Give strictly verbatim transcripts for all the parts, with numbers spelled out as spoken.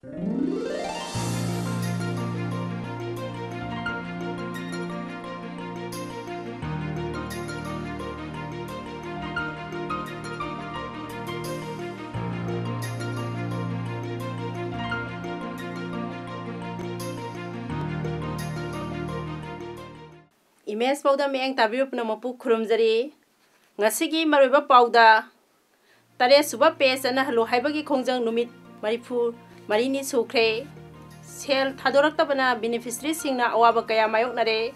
Image ꯄꯥꯎꯗ ꯃꯤꯠꯌꯦꯡ ꯇꯥꯕꯤꯕ ꯄꯨꯝꯅꯃꯛꯄꯨ ꯈꯨꯔꯨꯝꯖꯔꯤ꯫ ꯉꯁꯤꯒꯤ ꯃꯔꯨꯑꯣꯏꯕ ꯄꯥꯎꯗ, ꯇꯔꯦꯠ ꯁꯨꯕ ꯄꯦ ꯆꯠꯅꯍꯜꯂꯨ ꯍꯥꯏꯕꯒꯤ ꯈꯣꯡꯖꯪ ꯅꯨꯃꯤꯠ ꯃꯔꯤꯐꯨ ꯃꯔꯤꯅꯤ ꯁꯨꯈ꯭ꯔꯦ꯫ ꯁꯦꯜ ꯊꯥꯗꯣꯔꯛꯇꯕꯅ ꯕꯦꯅꯤꯐꯤꯁꯔꯤꯁꯤꯡꯅ ꯑꯋꯥꯕ ꯀꯌꯥ ꯃꯥꯌꯣꯛꯅꯔꯦ꯫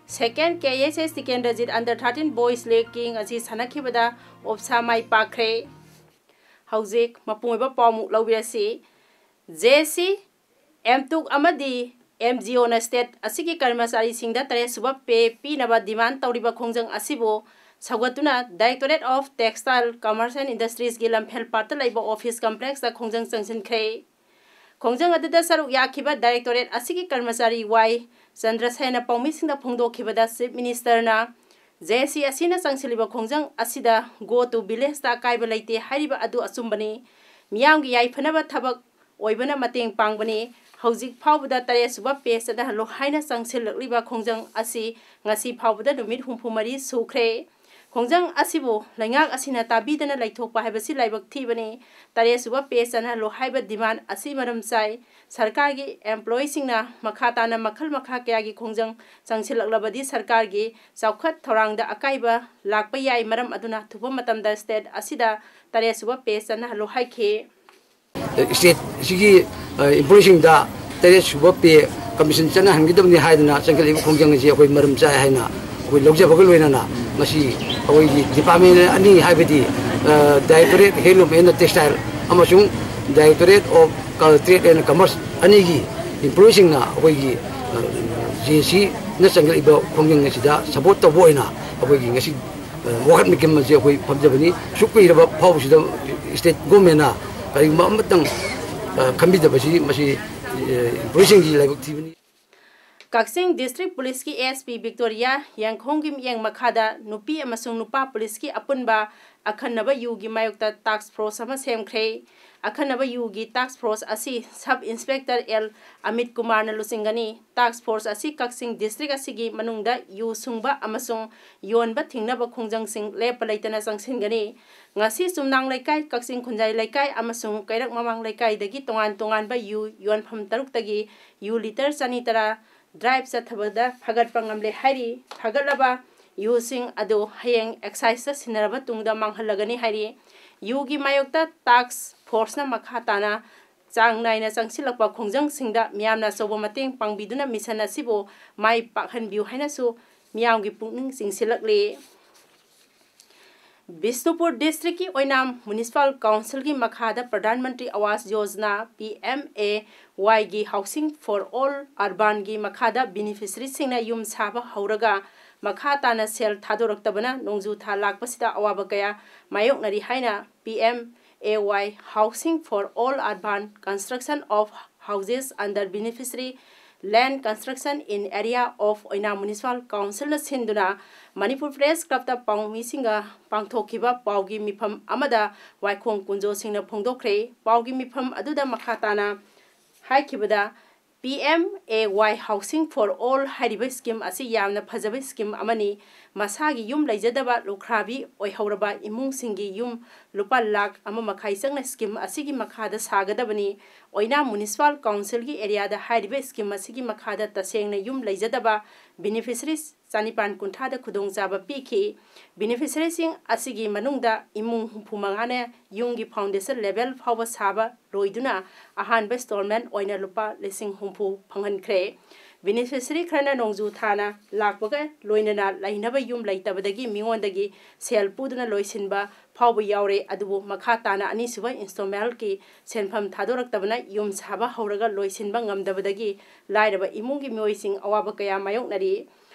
ꯁꯦꯀꯦꯟ K S S Tikendrajit under thirteen voice ꯂꯤꯒꯀꯤ ꯉꯁꯤ ꯁꯥꯟꯅꯈꯤꯕꯗ ꯑꯣꯞꯁꯥ ꯃꯥꯏ ꯄꯥꯛꯈ꯭ꯔꯦ꯫ ꯍꯧꯖꯤꯛ ꯃꯄꯨꯡ ꯑꯣꯏꯕ ꯄꯥꯎꯃꯨꯛ ꯂꯧꯕꯤꯔꯁꯤ꯫ ꯖꯦ ꯁꯤ ꯑꯦꯝꯇꯨꯛ ꯑꯃꯗꯤ ꯑꯦꯝ ꯖꯤ ꯑꯣꯅ ꯁ꯭ꯇꯦꯠ ꯑꯁꯤꯒꯤ ꯀꯔꯃꯆꯥꯔꯤꯁꯤꯡꯗ ꯇꯔꯦꯠ ꯁꯨꯕ ꯄꯦ ꯄꯤꯅꯕ ꯗꯤꯃꯥꯟ ꯇꯧꯔꯤꯕ ꯈꯣꯡꯖꯪ ꯑꯁꯤꯕꯨ ꯁꯧꯒꯠꯇꯨꯅ Directorate of Textile, Commerce and Industries ꯒꯤ ꯂꯝꯐꯦꯜ ꯄꯥꯠꯇ ꯂꯩꯕ ꯑꯣꯐꯤꯁ ꯀꯝꯄ꯭ꯂꯦꯛꯁꯇ ꯈꯣꯡꯖꯪ ꯆꯪꯁꯤꯟꯈ꯭ꯔꯦ꯫ ꯈꯣꯡꯖꯪ ꯑꯗꯨꯗ ꯁꯔꯨꯛ ꯌꯥꯈꯤꯕ ꯗꯥꯏꯔꯦꯛꯇꯣꯔꯦꯠ ꯑꯁꯤꯒꯤ ꯀꯔꯃꯆꯥꯔꯤ ꯋꯥꯏ ꯆꯟꯗ꯭ꯔꯁꯦꯅ ꯄꯥꯎꯃꯤꯁꯤꯡꯗ ꯐꯣꯡꯗꯣꯛꯈꯤꯕꯗ, ꯆꯤꯐ ꯃꯤꯅꯤꯁꯇꯔꯅ ꯖꯦ ꯑꯦꯁ ꯁꯤ ꯑꯁꯤꯅ ꯆꯪꯁꯤꯜꯂꯤꯕ ꯈꯣꯡꯖꯪ ꯑꯁꯤꯗ Go to Village ꯇ ꯑꯀꯥꯏꯕ ꯂꯩꯇꯦ ꯍꯥꯏꯔꯤꯕ ꯑꯗꯨ ꯑꯆꯨꯝꯕꯅꯤ꯫ ꯃꯤꯌꯥꯝꯒꯤ ꯌꯥꯏꯐꯅꯕ ꯊꯕꯛ ꯑꯣꯏꯕꯅ ꯃꯇꯦꯡ ꯄꯥꯡꯕꯅꯤ꯫ ꯍꯧꯖꯤꯛ ꯐꯥꯎꯕꯗ ꯇꯔꯦꯠ ꯁꯨꯕ ꯄꯦ ꯆꯠꯅꯍꯜꯂꯣ ꯍꯥꯏꯅ ꯆꯪꯁꯤꯜꯂꯛꯂꯤꯕ ꯈꯣꯡꯖꯪ ꯑꯁꯤ ꯉꯁꯤ ꯐꯥꯎꯕꯗ ꯅꯨꯃꯤꯠ ꯍꯨꯝꯐꯨ ꯃꯔꯤ ꯁꯨꯈ꯭ꯔꯦ꯫ ꯈꯣꯡꯖꯪ ꯑꯁꯤꯕꯨ ꯂꯩꯉꯥꯛ ꯑꯁꯤꯅ ꯇꯥꯕꯤꯗꯅ ꯂꯩꯊꯣꯛꯄ ꯍꯥꯏꯕꯁꯤ ꯂꯥꯏꯕꯛ ꯊꯤꯕꯅꯤ꯫ ꯇꯔꯦꯠ ꯁꯨꯕ ꯄꯦ ꯆꯠꯅꯍꯜꯂꯣ ꯍꯥꯏꯕ ꯗꯤꯃꯥꯟ ꯑꯁꯤ ꯃꯔꯝ ꯆꯥꯏ꯫ ꯁꯔꯀꯥꯔꯒꯤ ꯑꯦꯝꯄ꯭ꯂꯣꯌꯤꯁꯤꯡꯅ ꯃꯈꯥ ꯇꯥꯅ ꯃꯈꯜ ꯃꯈꯥ ꯀꯌꯥꯒꯤ ꯈꯣꯡꯖꯪ ꯆꯪꯁꯤꯜꯂꯛꯂꯕꯗꯤ ꯁꯔꯀꯥꯔꯒꯤ ꯆꯥꯎꯈꯠ ꯊꯧꯔꯥꯡꯗ ꯑꯀꯥꯏꯕ ꯂꯥꯛꯄ ꯌꯥꯏ꯫ ꯃꯔꯝ ꯑꯗꯨꯅ ꯑꯊꯨꯕ ꯃꯇꯝꯗ ꯁ꯭ꯇꯦꯠ ꯑꯁꯤꯗ ꯇꯔꯦꯠ ꯁꯨꯕ ꯄꯦ ꯆꯠꯅꯍꯜꯂꯣ ꯍꯥꯏꯈꯤ꯫ ꯁ꯭ꯇꯦꯠ ꯑꯁꯤꯒꯤ, ꯑ, ꯏꯝꯄ꯭ꯂꯣꯌꯤꯁꯤꯡꯗ ꯇꯔꯦꯠ ꯁꯨꯕ ꯄꯦ ꯀꯃꯤꯁꯟ ꯆꯠꯅꯍꯟꯒꯗꯕꯅꯤ ꯍꯥꯏꯗꯅ ꯆꯪꯈꯠꯂꯛꯏꯕ ꯈꯣꯡꯖꯪ ꯑꯁꯤ ꯑꯩꯈꯣꯏ ꯃꯔꯝ ꯆꯥꯏ ꯍꯥꯏꯅ ꯑꯩꯈꯣꯏ ꯂꯧꯖꯕꯒ ꯂꯣꯏꯅꯅ ꯉꯁꯤ ꯑꯩꯈꯣꯏꯒꯤ ꯗꯤꯄꯥꯔꯠꯃꯦꯟ ꯑꯅꯤ, ꯍꯥꯏꯕꯗꯤ, ꯑ, Directorate Handloom and Textile ꯑꯃꯁꯨꯡ Directorate of Trade and Commerce ꯑꯅꯤꯒꯤ ꯏꯝꯄ꯭ꯂꯣꯌꯤꯁꯤꯡꯅ ꯑꯩꯈꯣꯏꯒꯤ, ꯑ, ꯖꯦ ꯑꯦꯁ ꯁꯤꯅ ꯆꯪꯈꯠꯂꯛꯏꯕ ꯈꯣꯡꯖꯪ ꯑꯁꯤꯗ ꯁꯄꯣꯔꯠ ꯇꯧꯕ ꯑꯣꯏꯅ ꯑꯩꯈꯣꯏꯒꯤ ꯉꯁꯤ ꯋꯥꯀꯠ ꯃꯤꯀꯦꯝ ꯑꯁꯤ ꯑꯩꯈꯣꯏ ꯐꯝꯖꯕꯅꯤ꯫ ꯑꯁꯨꯛ ꯀꯨꯏꯔꯕ ꯐꯥꯎꯕꯁꯤꯗ ꯁ꯭ꯇꯦꯠ ꯒꯣꯔꯃꯦꯟꯅ ꯀꯔꯤꯒꯨꯝꯕ ꯑꯃꯇꯪ, ꯑ, ꯈꯟꯕꯤꯗꯕꯁꯤ ꯃꯁꯤ, ꯑ, ꯏꯝꯄ꯭ꯂꯣꯌꯤꯁꯤꯡꯒꯤ ꯂꯥꯏꯕꯛ ꯊꯤꯕꯅꯤ꯫ ꯀꯛꯆꯤꯡ ꯗꯤꯁꯇ꯭ꯔꯤꯛ ꯄꯨꯂꯤꯁꯀꯤ ꯑꯦꯁ ꯄꯤ ꯕꯤꯛꯇꯣꯔꯤꯌꯥ ꯌꯦꯡꯈꯣꯡꯒꯤ ꯃꯤꯠꯌꯦꯡ ꯃꯈꯥꯗ ꯅꯨꯄꯤ ꯑꯃꯁꯨꯡ ꯅꯨꯄꯥ ꯄꯨꯂꯤꯁꯀꯤ ꯑꯄꯨꯟꯕ ꯑꯈꯟꯅꯕ ꯌꯨꯒꯤ ꯃꯥꯌꯣꯛꯇ task force ꯑꯃ ꯁꯦꯝꯈ꯭ꯔꯦ꯫ ꯑꯈꯟꯅꯕ ꯌꯨꯒꯤ task force ꯑꯁꯤ Sub Inspector L ꯑꯃꯤꯠ ꯀꯨꯃꯥꯔꯅ ꯂꯨꯆꯤꯡꯒꯅꯤ꯫ Task force ꯑꯁꯤ ꯀꯛꯆꯤꯡ district ꯑꯁꯤꯒꯤ ꯃꯅꯨꯡꯗ ꯌꯨ ꯁꯨꯡꯕ ꯑꯃꯁꯨꯡ ꯌꯣꯟꯕ ꯊꯤꯡꯅꯕ ꯈꯣꯡꯖꯪꯁꯤꯡ ꯂꯦꯞꯄ ꯂꯩꯇꯅ ꯆꯪꯁꯤꯟꯒꯅꯤ꯫ ꯉꯁꯤ ꯆꯨꯝꯅꯥꯡ ꯂꯩꯀꯥꯏ, ꯀꯛꯆꯤꯡ ꯈꯨꯟꯖꯥꯏ ꯂꯩꯀꯥꯏ ꯑꯃꯁꯨꯡ ꯀꯩꯔꯛ ꯃꯃꯥꯡ ꯂꯩꯀꯥꯏꯗꯒꯤ ꯇꯣꯉꯥꯟ ꯇꯣꯉꯥꯟꯕ ꯌꯨ ꯌꯣꯟꯐꯝ ꯇꯔꯨꯛꯇꯒꯤ ꯌꯨ litre ꯆꯅꯤ ꯇꯔꯥ drive ꯆꯠꯊꯕꯗ ꯐꯒꯠꯄ ꯉꯝꯂꯦ ꯍꯥꯏꯔꯤ꯫ ꯐꯒꯠꯂꯕ ꯌꯨꯁꯤꯡ ꯑꯗꯨ ꯍꯌꯦꯡ excise ꯇ ꯁꯤꯟꯅꯔꯕ ꯇꯨꯡꯗ ꯃꯥꯡꯍꯜꯂꯒꯅꯤ ꯍꯥꯏꯔꯤ꯫ ꯌꯨꯒꯤ ꯃꯥꯌꯣꯛꯇ task force ꯅ ꯃꯈꯥ ꯇꯥꯅ ꯆꯥꯡ ꯅꯥꯏꯅ ꯆꯪꯁꯤꯜꯂꯛꯄ ꯈꯣꯡꯖꯪꯁꯤꯡꯗ ꯃꯤꯌꯥꯝꯅ ꯑꯆꯧꯕ ꯃꯇꯦꯡ ꯄꯥꯡꯕꯤꯗꯨꯅ mission ꯑꯁꯤꯕꯨ ꯃꯥꯏ ꯄꯥꯛꯍꯟꯕꯤꯌꯨ ꯍꯥꯏꯅꯁꯨ ꯃꯤꯌꯥꯝꯒꯤ ꯄꯨꯛꯅꯤꯡ ꯆꯤꯡꯁꯤꯜꯂꯛꯂꯤ꯫ ꯕꯤꯁꯅꯨꯄꯨꯔ district ꯀꯤ ꯑꯣꯏꯅꯥꯝ Municipal Council ꯒꯤ ꯃꯈꯥꯗ ꯄ꯭ꯔꯙꯥꯟ ꯃꯟꯇ꯭ꯔꯤ ꯑꯋꯥꯁ Yojana, P M A Y ꯒꯤ Housing for All Urban ꯒꯤ ꯃꯈꯥꯗ beneficiary ꯁꯤꯡꯅ ꯌꯨꯝ ꯁꯥꯕ ꯍꯧꯔꯒ ꯃꯈꯥ ꯇꯥꯅ ꯁꯦꯜ ꯊꯥꯗꯣꯔꯛꯇꯕꯅ ꯅꯣꯡꯖꯨ ꯊꯥ ꯂꯥꯛꯄꯁꯤꯗ ꯑꯋꯥꯕ ꯀꯌꯥ ꯃꯥꯌꯣꯛꯅꯔꯤ ꯍꯥꯏꯅ P M A Y Housing for All Urban Construction of Houses under Beneficiary Land Construction in Area of Oinam Municipal Council ꯅ ꯁꯤꯟꯗꯨꯅ ꯃꯅꯤꯄꯨꯔ Press Club ꯇ ꯄꯥꯎꯃꯤꯁꯤꯡꯒ ꯄꯥꯡꯊꯣꯛꯈꯤꯕ ꯄꯥꯎꯒꯤ ꯃꯤꯐꯝ ꯑꯃꯗ ꯋꯥꯏꯈꯣꯡ ꯀꯨꯟꯖꯣ ꯁꯤꯡꯅ ꯐꯣꯡꯗꯣꯛꯈ꯭ꯔꯦ꯫ ꯄꯥꯎꯒꯤ ꯃꯤꯐꯝ ꯑꯗꯨꯗ ꯃꯈꯥ ꯇꯥꯅ ꯍꯥꯏꯈꯤꯕꯗ, P M A Y Housing for All ꯍꯥꯏꯔꯤꯕ scheme ꯑꯁꯤ ꯌꯥꯝꯅ ꯐꯖꯕ scheme ꯑꯃꯅꯤ꯫ ꯃꯁꯥꯒꯤ ꯌꯨꯝ ꯂꯩꯖꯗꯕ ꯂꯨꯈ꯭ꯔꯥꯕꯤ ꯑꯣꯏꯍꯧꯔꯕ ꯏꯃꯨꯡꯁꯤꯡꯒꯤ ꯌꯨꯝ ꯂꯨꯄꯥ ꯂꯥꯈ ꯑꯃ ꯃꯈꯥꯏ ꯆꯪꯅ scheme ꯑꯁꯤꯒꯤ ꯃꯈꯥꯗ ꯁꯥꯒꯗꯕꯅꯤ꯫ ꯑꯣꯏꯅꯥꯝ Municipal Council ꯒꯤ area ꯗ ꯍꯥꯏꯔꯤꯕ scheme ꯑꯁꯤꯒꯤ ꯃꯈꯥꯗ ꯇꯁꯦꯡꯅ ꯌꯨꯝ ꯂꯩꯖꯗꯕ beneficiaries ꯆꯅꯤꯄꯥꯟ ꯀꯨꯟꯊ꯭ꯔꯥꯗ ꯈꯨꯗꯣꯡꯆꯥꯕ ꯄꯤꯈꯤ꯫ Beneficiary ꯁꯤꯡ ꯑꯁꯤꯒꯤ ꯃꯅꯨꯡꯗ ꯏꯃꯨꯡ ꯍꯨꯝꯐꯨ ꯃꯉꯥꯅ ꯌꯨꯝꯒꯤ foundation level ꯐꯥꯎꯕ ꯁꯥꯕ ꯂꯣꯏꯗꯨꯅ ꯑꯍꯥꯟꯕ installment ꯑꯣꯏꯅ ꯂꯨꯄꯥ ꯂꯤꯁꯤꯡ ꯍꯨꯝꯐꯨ ꯐꯪꯍꯟꯈ꯭ꯔꯦ꯫ Beneficiary ꯈꯔꯅ ꯅꯣꯡꯖꯨ ꯊꯥꯅ ꯂꯥꯛꯄꯒ ꯂꯣꯏꯅꯅ ꯂꯩꯅꯕ ꯌꯨꯝ ꯂꯩꯇꯕꯗꯒꯤ ꯃꯤꯉꯣꯟꯗꯒꯤ ꯁꯦꯜ ꯄꯨꯗꯨꯅ ꯂꯣꯏꯁꯤꯟꯕ ꯐꯥꯎꯕ ꯌꯥꯎꯔꯦ꯫ ꯑꯗꯨꯕꯨ ꯃꯈꯥ ꯇꯥꯅ ꯑꯅꯤꯁꯨꯕ installment ꯀꯤ ꯁꯦꯟꯐꯝ ꯊꯥꯗꯣꯔꯛꯇꯕꯅ ꯌꯨꯝ ꯁꯥꯕ ꯍꯧꯔꯒ ꯂꯣꯏꯁꯤꯟꯕ ꯉꯝꯗꯕꯗꯒꯤ ꯂꯥꯏꯔꯕ ꯏꯃꯨꯡꯒꯤ ꯃꯤꯑꯣꯏꯁꯤꯡ ꯑꯋꯥꯕ ꯀꯌꯥ ꯃꯥꯌꯣꯛꯅꯔꯤ꯫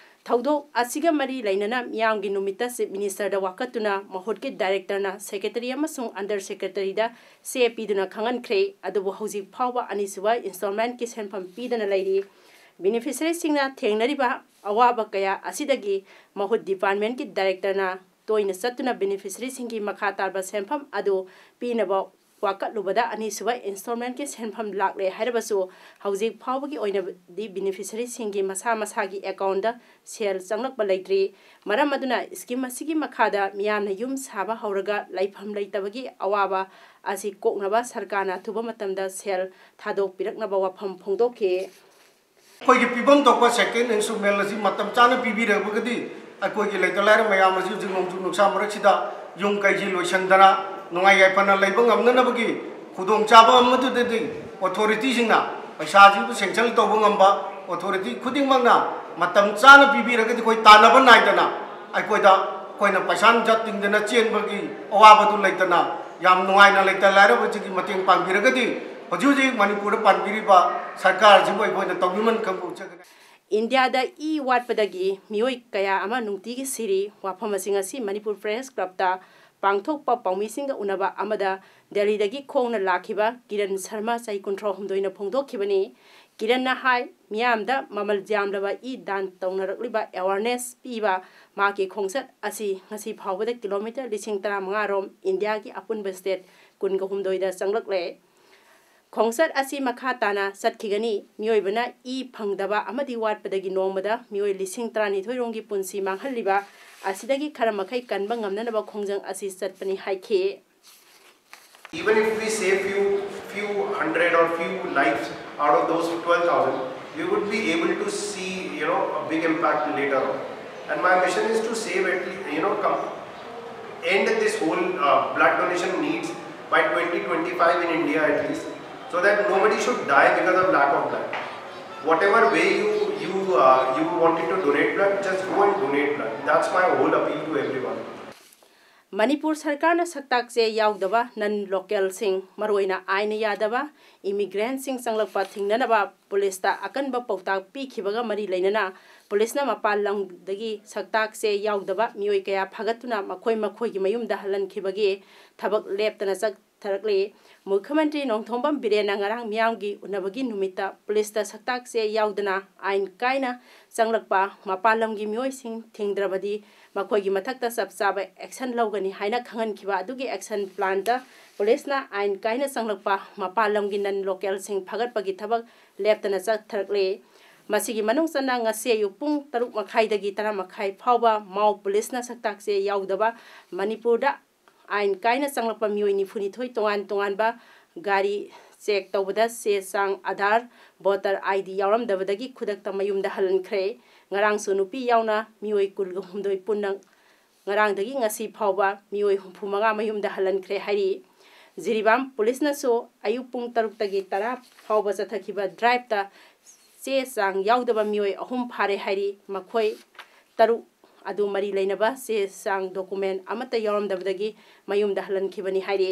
ꯊꯧꯗꯣꯛ ꯑꯁꯤꯒ ꯃꯔꯤ ꯂꯩꯅꯅ ꯃꯤꯌꯥꯝꯒꯤ ꯅꯨꯃꯤꯠꯇ Chief Minister ꯗ ꯋꯥꯀꯠꯇꯨꯅ ꯃꯍꯨꯠꯀꯤ Director ꯅ Secretary ꯑꯃꯁꯨꯡ Under Secretary ꯗ ꯆꯦ ꯄꯤꯗꯨꯅ ꯈꯪꯍꯟꯈ꯭ꯔꯦ꯫ ꯑꯗꯨꯕꯨ ꯍꯧꯖꯤꯛ ꯐꯥꯎꯕ ꯑꯅꯤꯁꯨꯕ installment ꯀꯤ ꯁꯦꯟꯐꯝ ꯄꯤꯗꯅ ꯂꯩꯔꯤ꯫ Beneficiary ꯁꯤꯡꯅ ꯊꯦꯡꯅꯔꯤꯕ ꯑꯋꯥꯕ ꯀꯌꯥ ꯑꯁꯤꯗꯒꯤ ꯃꯍꯨꯠ department ꯀꯤ Director ꯅ ꯇꯣꯏꯅ ꯆꯠꯇꯨꯅ ꯕꯦꯅꯤꯐꯤꯁꯔꯤꯁꯤꯡꯒꯤ ꯃꯈꯥ ꯇꯥꯔꯕ ꯁꯦꯟꯐꯝ ꯑꯗꯨ ꯄꯤꯅꯕ ꯋꯥꯀꯠꯂꯨꯕꯗ ꯑꯅꯤꯁꯨꯕ ꯏꯟꯁꯇꯣꯜꯃꯦꯟꯠꯀꯤ ꯁꯦꯟꯐꯝ ꯂꯥꯛꯂꯦ ꯍꯥꯏꯔꯕꯁꯨ, ꯍꯧꯖꯤꯛ ꯐꯥꯎꯕꯒꯤ ꯑꯣꯏꯅꯗꯤ ꯕꯦꯅꯤꯐꯤꯁꯔꯤꯁꯤꯡꯒꯤ ꯃꯁꯥ ꯃꯁꯥꯒꯤ ꯑꯦꯀꯥꯎꯟꯗ ꯁꯦꯜ ꯆꯪꯂꯛꯄ ꯂꯩꯇ꯭ꯔꯤ꯫ ꯃꯔꯝ ꯑꯗꯨꯅ ꯁ꯭ꯀꯤꯝ ꯑꯁꯤꯒꯤ ꯃꯈꯥꯗ ꯃꯤꯌꯥꯝꯅ ꯌꯨꯝ ꯁꯥꯕ ꯍꯧꯔꯒ ꯂꯩꯐꯝ ꯂꯩꯇꯕꯒꯤ ꯑꯋꯥꯕ ꯑꯁꯤ ꯀꯣꯛꯅꯕ ꯁꯔꯀꯥꯔꯅ ꯑꯊꯨꯕ ꯃꯇꯝꯗ ꯁꯦꯜ ꯊꯥꯗꯣꯛꯄꯤꯔꯛꯅꯕ ꯋꯥꯐꯝ ꯐꯣꯡꯗꯣꯛꯈꯤ꯫ ꯑꯩꯈꯣꯏꯒꯤ ꯄꯤꯐꯝ ꯊꯣꯛꯄ ꯁꯦꯀꯦꯟ ꯏꯟꯁꯇꯣꯜꯃꯦꯟꯠ ꯑꯁꯤ ꯃꯇꯝ ꯆꯥꯅ ꯄꯤꯕꯤꯔꯕꯒꯗꯤ ꯑꯩꯈꯣꯏꯒꯤ ꯂꯩꯇ ꯂꯥꯏꯔ ꯃꯌꯥꯝ ꯑꯁꯤ ꯍꯧꯖꯤꯛ ꯅꯣꯡꯖꯨ ꯅꯨꯡꯁꯥ ꯃꯔꯛꯁꯤꯗ ꯌꯨꯝ ꯀꯩꯁꯤ ꯂꯣꯏꯁꯤꯟꯗꯅ ꯅꯨꯡꯉꯥꯏ ꯌꯥꯏꯐꯅ ꯂꯩꯕ ꯉꯝꯅꯅꯕꯒꯤ ꯈꯨꯗꯣꯡꯆꯥꯕ ꯑꯃꯗꯨꯗꯗꯤ ꯑꯣꯊꯣꯔꯤꯇꯤꯁꯤꯡꯅ ꯄꯩꯁꯥꯁꯤꯕꯨ ꯁꯦꯡꯁꯟ ꯇꯧꯕ ꯉꯝꯕ ꯑꯣꯊꯣꯔꯤꯇꯤ ꯈꯨꯗꯤꯡꯃꯛꯅ ꯃꯇꯝ ꯆꯥꯅ ꯄꯤꯕꯤꯔꯒꯗꯤ ꯑꯩꯈꯣꯏ ꯇꯥꯟꯅꯕ ꯅꯥꯏꯗꯅ ꯑꯩꯈꯣꯏꯗ ꯑꯩꯈꯣꯏꯅ ꯄꯩꯁꯥ ꯅꯨꯡꯁꯥ ꯇꯤꯡꯗꯅ ꯆꯦꯟꯕꯒꯤ ꯑꯋꯥꯕꯗꯨ ꯂꯩꯇꯅ ꯌꯥꯝ ꯅꯨꯡꯉꯥꯏꯅ ꯂꯩꯇ ꯂꯥꯏꯔꯕꯁꯤꯒꯤ ꯃꯇꯦꯡ ꯄꯥꯡꯕꯤꯔꯒꯗꯤ ꯍꯧꯖꯤꯛ ꯍꯧꯖꯤꯛ ꯃꯅꯤꯄꯨꯔꯗ ꯄꯥꯟꯕꯤꯔꯤꯕ ꯁꯔꯀꯥꯔꯁꯤꯕꯨ ꯑꯩꯈꯣꯏꯅ ꯇꯧꯕꯤꯃꯟ ꯈꯪꯕ ꯎꯠꯆꯒꯅꯤ꯫ ꯏꯟꯗꯤꯌꯥꯗ ꯏ ꯋꯥꯠꯄꯗꯒꯤ ꯃꯤꯑꯣꯏ ꯀꯌꯥ ꯑꯃ ꯅꯨꯡꯇꯤꯒꯤ ꯁꯤꯔꯤ꯫ ꯋꯥꯐꯝ ꯑꯁꯤ ꯉꯁꯤ ꯃꯅꯤꯄꯨꯔ ꯄ꯭ꯔꯦꯁ ꯀ꯭ꯂꯕꯇ ꯄꯥꯡꯊꯣꯛꯄ ꯄꯥꯎꯃꯤꯁꯤꯡꯒ ꯎꯅꯕ ꯑꯃꯗ ꯗꯦꯜꯂꯤꯗꯒꯤ ꯈꯣꯡꯅ ꯂꯥꯛꯈꯤꯕ ꯀꯤꯔꯟ ꯁꯔꯃ, ꯆꯍꯤ ꯀꯨꯟꯊ꯭ꯔꯥ ꯍꯨꯝꯗꯣꯏꯅ ꯐꯣꯡꯗꯣꯛꯈꯤꯕꯅꯤ꯫ ꯀꯤꯔꯟꯅ ꯍꯥꯏ, ꯃꯤꯌꯥꯝꯗ ꯃꯃꯜ ꯌꯥꯝꯂꯕ ꯏ ꯗꯥꯟ ꯇꯧꯅꯔꯛꯂꯤꯕ ꯑꯦꯋꯥꯔꯅꯦꯁ ꯄꯤꯕ ꯃꯍꯥꯛꯀꯤ ꯈꯣꯡꯆꯠ ꯑꯁꯤ ꯉꯁꯤ ꯐꯥꯎꯕꯗ ꯀꯤꯂꯣꯃꯤꯇꯔ ꯂꯤꯁꯤꯡ ꯇꯔꯥꯃꯉꯥ ꯔꯣꯝ ꯏꯟꯗꯤꯌꯥꯒꯤ ꯑꯄꯨꯟꯕ ꯁ꯭ꯇꯦꯠ ꯀꯨꯟꯒ ꯍꯨꯝꯗꯣꯏꯗ ꯆꯪꯂꯛꯂꯦ꯫ ꯈꯣꯡꯆꯠ ꯑꯁꯤ ꯃꯈꯥ ꯇꯥꯅ ꯆꯠꯈꯤꯒꯅꯤ꯫ ꯃꯤꯑꯣꯏꯕꯅ ꯏ ꯐꯪꯗꯕ ꯑꯃꯗꯤ ꯋꯥꯠꯄꯗꯒꯤ ꯅꯣꯡꯃꯗ ꯃꯤꯑꯣꯏ ꯂꯤꯁꯤꯡ ꯇꯔꯥꯅꯤꯊꯣꯏ ꯔꯣꯝꯒꯤ ꯄꯨꯟꯁꯤ ꯃꯥꯡꯍꯜꯂꯤꯕ ꯑꯁꯤꯗꯒꯤ ꯈꯔ ꯃꯈꯩ ꯀꯟꯕ ꯉꯝꯅꯅꯕ ꯈꯣꯡꯖꯪ ꯑꯁꯤ ꯆꯠꯄꯅꯤ ꯍꯥꯏꯈꯤ꯫ Even if we save few few hundred or few lives out of those twelve thousand, we would be able to see, you know, a big impact later on. And my mission is to save at least, you know, come, end this whole uh, blood donation needs by twenty twenty-five in India at least, so that nobody should die because of lack of blood. Whatever way you you uh, you wanted to donate blood, just go and donate blood. That's my whole appeal to everyone. Manipur ꯁꯔꯀꯥꯔꯅ ꯁꯛꯇꯥꯛ ꯆꯦ ꯌꯥꯎꯗꯕ ꯅꯟ ꯂꯣꯀꯦꯜꯁꯤꯡ, ꯃꯔꯨꯑꯣꯏꯅ ꯑꯥꯏꯟꯅ ꯌꯥꯗꯕ ꯏꯃꯤꯒ꯭ꯔꯦꯟꯠꯁꯤꯡ ꯆꯪꯂꯛꯄ ꯊꯤꯡꯅꯅꯕ ꯄꯨꯂꯤꯁꯇ ꯑꯀꯟꯕ ꯄꯥꯎꯇꯥꯛ ꯄꯤꯈꯤꯕꯒ ꯃꯔꯤ ꯂꯩꯅꯅ ꯄꯨꯂꯤꯁꯅ ꯃꯄꯥꯟ ꯂꯝꯗꯒꯤ ꯁꯛꯇꯥꯛ ꯆꯦ ꯌꯥꯎꯗꯕ ꯃꯤꯑꯣꯏ ꯀꯌꯥ ꯐꯥꯒꯠꯇꯨꯅ ꯃꯈꯣꯏ ꯃꯈꯣꯏꯒꯤ ꯃꯌꯨꯝꯗ ꯍꯜꯍꯟꯈꯤꯕꯒꯤ ꯊꯕꯛ ꯂꯦꯞꯇꯅ ꯆꯠ ꯊꯔꯛꯂꯤ꯫ ꯃꯨꯈ꯭ꯌ ꯃꯟꯇ꯭ꯔꯤ ꯅꯣꯡꯊꯣꯝꯕꯝ ꯕꯤꯔꯦꯟꯅ ꯉꯔꯥꯡ ꯃꯤꯌꯥꯝꯒꯤ ꯎꯅꯕꯒꯤ ꯅꯨꯃꯤꯠꯇ ꯄꯨꯂꯤꯁꯇ ꯁꯛꯇꯥꯛ ꯆꯦ ꯌꯥꯎꯗꯅ ꯑꯥꯏꯟ ꯀꯥꯏꯅ ꯆꯪꯂꯛꯄ ꯃꯄꯥꯟ ꯂꯝꯒꯤ ꯃꯤꯑꯣꯏꯁꯤꯡ ꯊꯤꯡꯗ꯭ꯔꯕꯗꯤ ꯃꯈꯣꯏꯒꯤ ꯃꯊꯛꯇ ꯆꯞ ꯆꯥꯕ action ꯂꯧꯒꯅꯤ ꯍꯥꯏꯅ ꯈꯪꯍꯟꯈꯤꯕ ꯑꯗꯨꯒꯤ action planꯗ ꯄꯨꯂꯤꯁꯅ ꯑꯥꯏꯟ ꯀꯥꯏꯅ ꯆꯪꯂꯛꯄ ꯃꯄꯥꯟ ꯂꯝꯒꯤ non localꯁꯤꯡ ꯐꯥꯒꯠꯄꯒꯤ ꯊꯕꯛ ꯂꯦꯞꯇꯅ ꯆꯠꯊꯔꯛꯂꯤ꯫ ꯃꯁꯤꯒꯤ ꯃꯅꯨꯡ ꯆꯟꯅ ꯉꯁꯤ ꯑꯌꯨꯛ ꯄꯨꯡ ꯇꯔꯨꯛ ꯃꯈꯥꯏꯗꯒꯤ ꯇꯔꯥ ꯃꯈꯥꯏ ꯐꯥꯎꯕ ꯃꯥꯎ ꯄꯨꯂꯤꯁꯅ ꯁꯛꯇꯥꯛ ꯆꯦ ꯌꯥꯎꯗꯕ ꯃꯅꯤꯄꯨꯔꯗ ꯑꯥꯏꯟ ꯀꯥꯏꯅ ꯆꯪꯂꯛꯄ ꯃꯤꯑꯣꯏ ꯅꯤꯐꯨ ꯅꯤꯊꯣꯏ ꯇꯣꯉꯥꯟ ꯇꯣꯉꯥꯟꯕ ꯒꯥꯔꯤ check ꯇꯧꯕꯗ ꯆꯦ ꯆꯥꯡ ꯑꯥꯙꯥꯔ, voter ID ꯌꯥꯎꯔꯝꯗꯕꯗꯒꯤ ꯈꯨꯗꯛꯇ ꯃꯌꯨꯝꯗ ꯍꯜꯍꯟꯈ꯭ꯔꯦ꯫ ꯉꯔꯥꯡꯁꯨ ꯅꯨꯄꯤ ꯌꯥꯎꯅ ꯃꯤꯑꯣꯏ ꯀꯨꯟꯒ ꯍꯨꯝꯗꯣꯏ ꯄꯨꯟꯅ ꯉꯔꯥꯡꯗꯒꯤ ꯉꯁꯤ ꯐꯥꯎꯕ ꯃꯤꯑꯣꯏ ꯍꯨꯝꯐꯨ ꯃꯉꯥ ꯃꯌꯨꯝꯗ ꯍꯜꯍꯟꯈ꯭ꯔꯦ ꯍꯥꯏꯔꯤ꯫ ꯖꯤꯔꯤꯕꯥꯝ ꯄꯨꯂꯤꯁꯅꯁꯨ ꯑꯌꯨꯛ ꯄꯨꯡ ꯇꯔꯨꯛꯇꯒꯤ ꯇꯔꯥ ꯐꯥꯎꯕ ꯆꯠꯊꯈꯤꯕ driveꯇ ꯆꯦ ꯆꯥꯡ ꯌꯥꯎꯗꯕ ꯃꯤꯑꯣꯏ ꯑꯍꯨꯝ ꯐꯥꯔꯦ ꯍꯥꯏꯔꯤ꯫ ꯃꯈꯣꯏ ꯇꯔꯨꯛ ꯑꯗꯨ ꯃꯔꯤ ꯂꯩꯅꯕ ꯆꯦ ꯆꯥꯡ document ꯑꯃꯠꯇ ꯌꯥꯎꯔꯝꯗꯕꯗꯒꯤ ꯃꯌꯨꯝꯗ ꯍꯜꯍꯟꯈꯤꯕꯅꯤ ꯍꯥꯏꯔꯤ꯫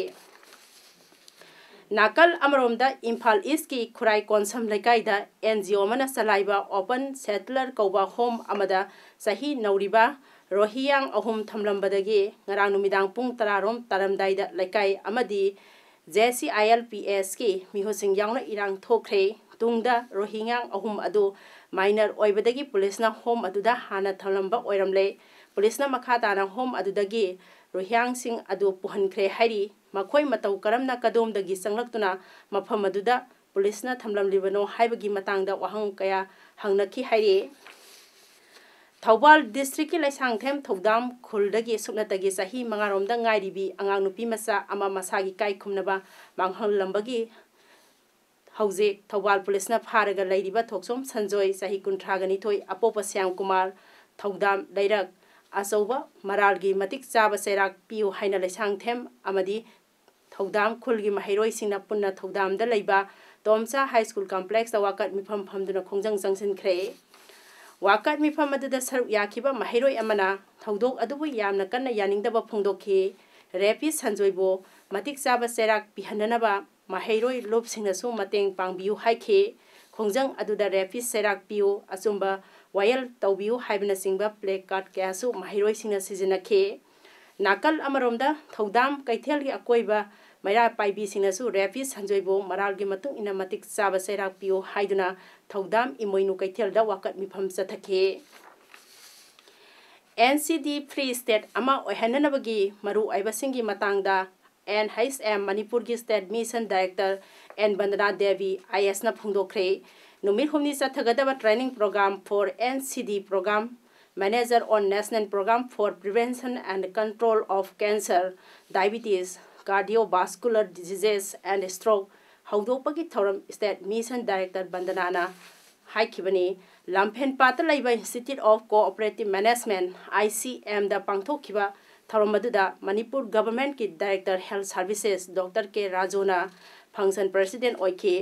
ꯅꯥꯀꯜ ꯑꯃꯔꯣꯝꯗ ꯏꯝꯐꯥꯜ ꯏꯁꯀꯤ ꯈꯨꯔꯥꯏ ꯀꯣꯟꯁꯝ ꯂꯩꯀꯥꯏꯗ NGO ꯑꯃꯅ ꯆꯂꯥꯏꯕ Open Shelter ꯀꯧꯕ home ꯑꯃꯗ ꯆꯍꯤ ꯅꯧꯔꯤꯕ ꯔꯣꯍꯤꯌꯥꯡ ꯑꯍꯨꯝ ꯊꯝꯂꯝꯕꯗꯒꯤ ꯉꯔꯥꯡ ꯅꯨꯃꯤꯗꯥꯡ ꯄꯨꯡ ꯇꯔꯥ ꯔꯣꯝ ꯇꯥꯔꯝꯗꯥꯏꯗ ꯂꯩꯀꯥꯏ ꯑꯃꯗꯤ JCILPSꯀꯤ ꯃꯤꯍꯨꯠꯁꯤꯡ ꯌꯥꯎꯅ ꯏꯔꯥꯡ ꯊꯣꯛꯈ꯭ꯔꯦ꯫ ꯇꯨꯡꯗ ꯔꯣꯍꯤꯡꯒ꯭ꯌꯥ ꯑꯍꯨꯝ ꯑꯗꯨ minor ꯑꯣꯏꯕꯗꯒꯤ ꯄꯨꯂꯤꯁꯅ home ꯑꯗꯨꯗ ꯍꯥꯟꯅ ꯊꯝꯂꯝꯕ ꯑꯣꯏꯔꯝꯂꯦ꯫ ꯄꯨꯂꯤꯁꯅ ꯃꯈꯥ ꯇꯥꯅ home ꯑꯗꯨꯗꯒꯤ ꯔꯣꯍꯤꯡꯒ꯭ꯌꯥꯁꯤꯡ ꯑꯗꯨ ꯄꯨꯍꯟꯈ꯭ꯔꯦ ꯍꯥꯏꯔꯤ꯫ ꯃꯈꯣꯏ ꯃꯇꯧ ꯀꯔꯝꯅ ꯀꯗꯣꯝꯗꯒꯤ ꯆꯪꯂꯛꯇꯨꯅ ꯃꯐꯝ ꯑꯗꯨꯗ ꯄꯨꯂꯤꯁꯅ ꯊꯝꯂꯝꯂꯤꯕꯅꯣ ꯍꯥꯏꯕꯒꯤ ꯃꯇꯥꯡꯗ ꯋꯥꯍꯪ ꯀꯌꯥ ꯍꯪꯅꯈꯤ ꯍꯥꯏꯔꯤ꯫ ꯊꯧꯕꯥꯜ districtꯀꯤ ꯂꯩꯁꯥꯡꯊꯦꯝ ꯊꯧꯗꯥꯝ ꯈꯨꯜꯗꯒꯤ ꯁꯨꯞꯅꯇꯒꯤ ꯆꯍꯤ ꯃꯉꯥꯔꯣꯝꯗ ꯉꯥꯏꯔꯤꯕꯤ ꯑꯉꯥꯡ ꯅꯨꯄꯤ ꯃꯆꯥ ꯑꯃ ꯃꯁꯥꯒꯤ ꯏꯀꯥꯏ ꯈꯨꯝꯅꯕ ꯃꯥꯡꯍꯜꯂꯝꯕꯒꯤ ꯍꯧꯖꯤꯛ ꯊꯧꯕꯥꯜ ꯄꯨꯂꯤꯁꯅ ꯐꯥꯔꯒ ꯂꯩꯔꯤꯕ ꯊꯣꯛꯆꯣꯝ ꯁꯟꯖꯣꯏ, ꯆꯍꯤ ꯀꯨꯟꯊ꯭ꯔꯥꯒ ꯅꯤꯊꯣꯏ, ꯑꯄꯣꯛꯄ ꯁ꯭ꯌꯥꯝꯀꯨꯃꯥꯔ, ꯊꯧꯗꯥꯝ ꯂꯩꯔꯛ ꯑꯆꯧꯕ ꯃꯔꯥꯜꯒꯤ ꯃꯇꯤꯛ ꯆꯥꯕ ꯆꯩꯔꯥꯛ ꯄꯤꯌꯨ ꯍꯥꯏꯅ ꯂꯩꯁꯥꯡꯊꯦꯝ ꯑꯃꯗꯤ ꯊꯧꯗꯥꯝ ꯈꯨꯜꯒꯤ ꯃꯍꯩꯔꯣꯏꯁꯤꯡꯅ ꯄꯨꯟꯅ ꯊꯧꯗꯥꯝꯗ ꯂꯩꯕ ꯇꯣꯝꯆꯥ High School complexꯇ ꯋꯥꯀꯠ ꯃꯤꯐꯝ ꯐꯝꯗꯨꯅ ꯈꯣꯡꯖꯪ ꯆꯪꯁꯤꯟꯈ꯭ꯔꯦ꯫ ꯋꯥꯀꯠ ꯃꯤꯐꯝ ꯑꯗꯨꯗ ꯁꯔꯨꯛ ꯌꯥꯈꯤꯕ ꯃꯍꯩꯔꯣꯏ ꯑꯃꯅ ꯊꯧꯗꯣꯛ ꯑꯗꯨꯕꯨ ꯌꯥꯝꯅ ꯀꯟꯅ ꯌꯥꯅꯤꯡꯗꯕ ꯐꯣꯡꯗꯣꯛꯈꯤ꯫ Rapist ꯁꯟꯖꯣꯏꯕꯨ ꯃꯇꯤꯛ ꯆꯥꯕ ꯆꯩꯔꯥꯛ ꯄꯤꯍꯟꯅꯅꯕ ꯃꯍꯩꯔꯣꯏ ꯂꯨꯞꯁꯤꯡꯅꯁꯨ ꯃꯇꯦꯡ ꯄꯥꯡꯕꯤꯌꯨ ꯍꯥꯏꯈꯤ꯫ ꯈꯣꯡꯖꯪ ꯑꯗꯨꯗ rapist ꯆꯩꯔꯥꯛ ꯄꯤꯌꯨ, ꯑꯆꯨꯝꯕ ꯋꯥꯌꯦꯜ ꯇꯧꯕꯤꯌꯨ ꯍꯥꯏꯕꯅꯆꯤꯡꯕ placard ꯀꯌꯥꯁꯨ ꯃꯍꯩꯔꯣꯏꯁꯤꯡꯅ ꯁꯤꯖꯤꯟꯅꯈꯤ꯫ ꯅꯥꯀꯜ ꯑꯃꯔꯣꯝꯗ ꯊꯧꯗꯥꯝ ꯀꯩꯊꯦꯜꯒꯤ ꯑꯀꯣꯏꯕ ꯃꯩꯔꯥ ꯄꯥꯏꯕꯤꯁꯤꯡꯅꯁꯨ ꯔꯦꯞꯄꯤꯁ ꯁꯟꯖꯣꯏꯕꯨ ꯃꯔꯥꯜꯒꯤ ꯃꯇꯨꯡ ꯏꯟꯅ ꯃꯇꯤꯛ ꯆꯥꯕ ꯆꯩꯔꯥꯛ ꯄꯤꯌꯨ ꯍꯥꯏꯗꯨꯅ ꯊꯧꯗꯥꯝ ꯏꯃꯣꯏꯅꯨ ꯀꯩꯊꯦꯜꯗ ꯋꯥꯀꯠ ꯃꯤꯐꯝ ꯆꯠꯊꯈꯤ꯫ ꯑꯦꯟ ꯁꯤ ꯗꯤ free state ꯑꯃ ꯑꯣꯏꯍꯟꯅꯅꯕꯒꯤ ꯃꯔꯨꯑꯣꯏꯕꯁꯤꯡꯒꯤ ꯃꯇꯥꯡꯗ ꯑꯦꯟ ꯍꯩꯆ ꯑꯦꯝ ꯃꯅꯤꯄꯨꯔꯒꯤ state mission director N Bandana Devi I ꯑꯦꯁꯅ ꯐꯣꯡꯗꯣꯛꯈ꯭ꯔꯦ꯫ ꯅꯨꯃꯤꯠ ꯍꯨꯝꯅꯤ ꯆꯠꯊꯒꯗꯕ training program for N C D program manager on National Program for Prevention and Control of Cancer, Diabetes, Cardiovascular Diseases and Stroke ꯍꯧꯗꯣꯛꯄꯒꯤ ꯊꯧꯔꯝ state mission director ꯕꯟꯗꯅꯥꯅ ꯍꯥꯏꯈꯤꯕꯅꯤ꯫ ꯂꯝꯐꯦꯟꯄꯥꯠꯇ ꯂꯩꯕ Institute of Cooperative Management, I C M ꯗ ꯄꯥꯡꯊꯣꯛꯈꯤꯕ ꯊꯧꯔꯝ ꯑꯗꯨꯗ Manipur government ꯀꯤ director health services doctor ꯀꯦ ꯔꯥꯖꯨꯅ function president ꯑꯣꯏꯈꯤ꯫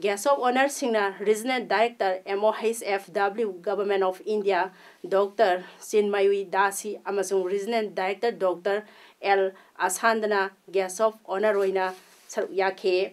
Guest of honour ꯁꯤꯡꯅ regional director M O H F W Government of India doctor Chinmayee Dasi ꯑꯃꯁꯨꯡ regional director doctor L ꯑꯁꯥꯟꯗꯅ guest of honour ꯑꯣꯏꯅ ꯁꯔꯨꯛ ꯌꯥꯈꯤ꯫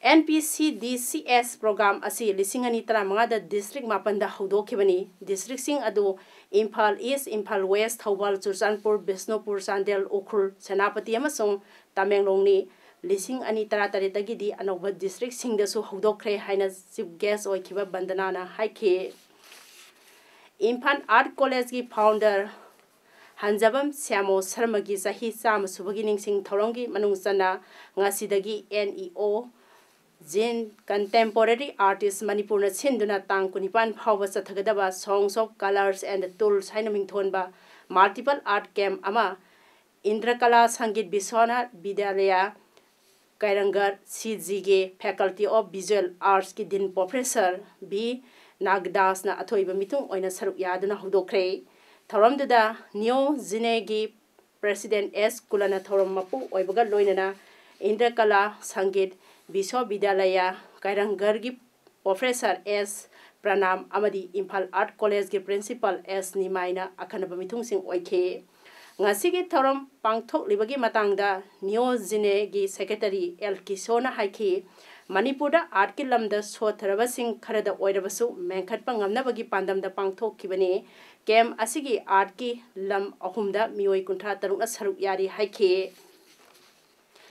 N P C D C S program ꯑꯁꯤ ꯂꯤꯁꯤꯡ ꯑꯅꯤ ꯇꯔꯥꯃꯉꯥꯗ district ꯃꯥꯄꯟꯗ ꯍꯧꯗꯣꯛꯈꯤꯕꯅꯤ꯫ District ꯁꯤꯡ ꯑꯗꯨ ꯏꯝꯐꯥꯜ East, ꯏꯝꯐꯥꯜ West, ꯊꯧꯕꯥꯜ, ꯆꯨꯔꯆꯥꯟꯄꯨꯔ, ꯕꯤꯁꯅꯨꯄꯨꯔ, ꯆꯥꯟꯗꯦꯜ, ꯎꯈ꯭ꯔꯨꯜ, ꯁꯦꯅꯥꯄꯇꯤ ꯑꯃꯁꯨꯡ ꯇꯃꯦꯡꯂꯣꯡꯅꯤ꯫ ꯂꯤꯁꯤꯡ ꯑꯅꯤ ꯇꯔꯥꯇꯔꯦꯠꯇꯒꯤꯗꯤ ꯑꯅꯧꯕ district ꯁꯤꯡꯗꯁꯨ ꯍꯧꯗꯣꯛꯈ꯭ꯔꯦ ꯍꯥꯏꯅ chief guest ꯑꯣꯏꯈꯤꯕ ꯕꯟꯗꯅꯥꯅ ꯍꯥꯏꯈꯤ꯫ ꯏꯝꯐꯥꯜ Art College ꯀꯤ founder ꯍꯟꯖꯕꯝ ꯁ꯭ꯌꯥꯃꯣ ꯁꯔꯃꯒꯤ ꯆꯍꯤ ꯆꯥꯝꯃ ꯁꯨꯕꯒꯤ ꯅꯤꯡꯁꯤꯡ ꯊꯧꯔꯝꯒꯤ ꯃꯅꯨꯡ ꯆꯟꯅ ꯉꯁꯤꯗꯒꯤ N E O, Zine Contemporary Artist ꯃꯅꯤꯄꯨꯔꯅ ꯁꯤꯟꯗꯨꯅ ꯇꯥꯡ ꯀꯨꯟꯅꯤꯄꯥꯟ ꯐꯥꯎꯕ ꯆꯠꯊꯒꯗꯕ Songs of Colours and Tools ꯍꯥꯏꯅ ꯃꯤꯡꯊꯣꯟꯕ multiple art camp ꯑꯃ ꯏꯟꯗ꯭ꯔꯀꯂꯥ ꯁꯪꯒꯤꯠ ꯕꯤꯁ꯭ꯋꯥꯅꯥꯊ ꯕꯤꯗ꯭ꯌꯥꯂꯌ, ꯀꯩꯔꯪꯒꯔ C G ꯒꯤ Faculty of Visual Arts ꯀꯤ Dean Professor ꯕꯤ ꯅꯥꯒꯗꯥꯁꯅ ꯑꯊꯣꯏꯕ ꯃꯤꯊꯨꯡ ꯑꯣꯏꯅ ꯁꯔꯨꯛ ꯌꯥꯗꯨꯅ ꯍꯧꯗꯣꯛꯈ꯭ꯔꯦ꯫ ꯊꯧꯔꯝꯗꯨꯗ Neo Zine ꯒꯤ President S ꯀꯨꯂꯅ ꯊꯧꯔꯝ ꯃꯄꯨ ꯑꯣꯏꯕꯒ ꯂꯣꯏꯅꯅ ꯏꯟꯗ꯭ꯔꯀꯂꯥ ꯁꯪꯒꯤꯠ ꯕꯤꯁ꯭ꯋꯕꯤꯗ꯭ꯌꯥꯂꯌ ꯀꯩꯔꯪꯒꯔꯒꯤ Professor S ꯄ꯭ꯔꯅꯥꯝ ꯑꯃꯗꯤ ꯏꯝꯐꯥꯜ Art College ꯀꯤ Principal S ꯅꯤꯃꯥꯏꯅ ꯑꯈꯟꯅꯕ ꯃꯤꯊꯨꯡꯁꯤꯡ ꯑꯣꯏꯈꯤ꯫ ꯉꯁꯤꯒꯤ ꯊꯧꯔꯝ ꯄꯥꯡꯊꯣꯛꯂꯤꯕꯒꯤ ꯃꯇꯥꯡꯗ Neo Zine ꯒꯤ Secretary ꯑꯦꯜ ꯀꯤꯁꯣꯔꯅ ꯍꯥꯏꯈꯤ, ꯃꯅꯤꯄꯨꯔꯗ art ꯀꯤ ꯂꯝꯗ ꯁꯣꯠꯊꯔꯕꯁꯤꯡ ꯈꯔꯗ ꯑꯣꯏꯔꯕꯁꯨ ꯃꯦꯟꯈꯠꯄ ꯉꯝꯅꯕꯒꯤ ꯄꯥꯟꯗꯝꯗ ꯄꯥꯡꯊꯣꯛꯈꯤꯕꯅꯤ꯫ Camp ꯑꯁꯤꯒꯤ art ꯀꯤ ꯂꯝ ꯑꯍꯨꯝꯗ ꯃꯤꯑꯣꯏ ꯀꯨꯟꯊ꯭ꯔꯥ ꯇꯔꯨꯛꯅ ꯁꯔꯨꯛ ꯌꯥꯔꯤ ꯍꯥꯏꯈꯤ꯫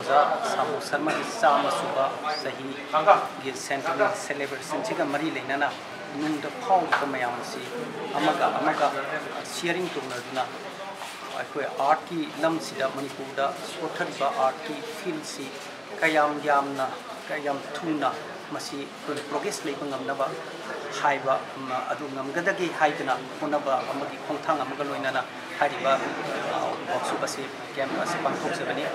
ꯑꯣꯖꯥ ꯁꯥꯃꯨ ꯁꯔꯃꯒꯤ ꯆꯥꯝꯃ ꯁꯨꯕ ꯆꯍꯤꯒꯤ centenary celebrationꯁꯤꯒ ꯃꯔꯤ ꯂꯩꯅꯅ ꯅꯨꯡꯗ ꯐꯥꯎꯔꯤꯕ ꯃꯌꯥꯝ ꯑꯁꯤ ꯑꯃꯒ ꯑꯃꯒ sharing ꯇꯧꯅꯗꯨꯅ ꯑꯩꯈꯣꯏ artꯀꯤ ꯂꯝꯁꯤꯗ ꯃꯅꯤꯄꯨꯔꯗ ꯁꯣꯊꯔꯤꯕ artꯀꯤ fieldꯁꯤ ꯀꯌꯥꯝ ꯌꯥꯝꯅ ꯀꯌꯥꯝ ꯊꯨꯅ ꯃꯁꯤ ꯑꯩꯈꯣꯏ progress ꯂꯩꯕ ꯉꯝꯅꯕ ꯍꯥꯏꯕ ꯑꯗꯨ ꯉꯝꯒꯗꯒꯦ ꯍꯥꯏꯗꯨꯅ ꯍꯣꯠꯅꯕ ꯑꯃꯒꯤ ꯈꯣꯡꯊꯥꯡ ꯑꯃꯒ ꯂꯣꯏꯅꯅ ꯍꯥꯏꯔꯤꯕ workshop ꯑꯁꯤ camp ꯑꯁꯤ ꯄꯥꯡꯊꯣꯛꯆꯕꯅꯤ꯫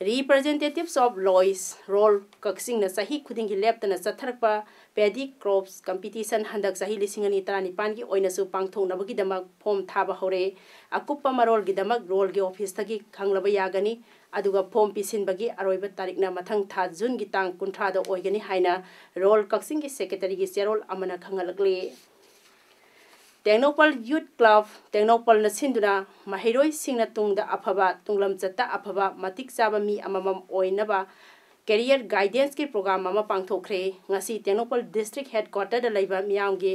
Representatives of Lois Roll ꯀꯛꯆꯤꯡꯅ ꯆꯍꯤ ꯈꯨꯗꯤꯡꯒꯤ ꯂꯦꯞꯇꯅ ꯆꯠꯊꯔꯛꯄ Paddy Crops Competition ꯍꯟꯗꯛ ꯆꯍꯤ ꯂꯤꯁꯤꯡ ꯑꯅꯤ ꯇꯔꯥꯅꯤꯄꯥꯟꯒꯤ ꯑꯣꯏꯅꯁꯨ ꯄꯥꯡꯊꯣꯛꯅꯕꯒꯤꯗꯃꯛ form ꯊꯥꯕ ꯍꯧꯔꯦ꯫ ꯑꯀꯨꯞꯄ ꯃꯔꯣꯜꯒꯤꯗꯃꯛ Rollꯒꯤ officeꯇꯒꯤ ꯈꯪꯂꯕ ꯌꯥꯒꯅꯤ꯫ ꯑꯗꯨꯒ form ꯄꯤꯁꯤꯟꯕꯒꯤ ꯑꯔꯣꯏꯕ ꯇꯥꯔꯤꯛꯅ ꯃꯊꯪ ꯊꯥ Juneꯒꯤ ꯇꯥꯡ ꯀꯨꯟꯊ꯭ꯔꯥꯗ ꯑꯣꯏꯒꯅꯤ ꯍꯥꯏꯅ Roll ꯀꯛꯆꯤꯡꯒꯤ secretaryꯒꯤ ꯆꯦꯔꯣꯜ ꯑꯃꯅ ꯈꯪꯍꯜꯂꯛꯂꯤ꯫ ꯇꯦꯡꯅꯧꯄꯜ Youth Club ꯇꯦꯡꯅꯧꯄꯜꯅ ꯁꯤꯟꯗꯨꯅ ꯃꯍꯩꯔꯣꯏꯁꯤꯡꯅ ꯇꯨꯡꯗ ꯑꯐꯕ, ꯇꯨꯡꯂꯝꯆꯠꯇ ꯑꯐꯕ, ꯃꯇꯤꯛ ꯆꯥꯕ ꯃꯤ ꯑꯃꯃꯝ ꯑꯣꯏꯅꯕ career guidanceꯀꯤ program ꯑꯃ ꯄꯥꯡꯊꯣꯛꯈ꯭ꯔꯦ꯫ ꯉꯁꯤ ꯇꯦꯡꯅꯧꯄꯜ district headquarterꯗ ꯂꯩꯕ ꯃꯤꯌꯥꯝꯒꯤ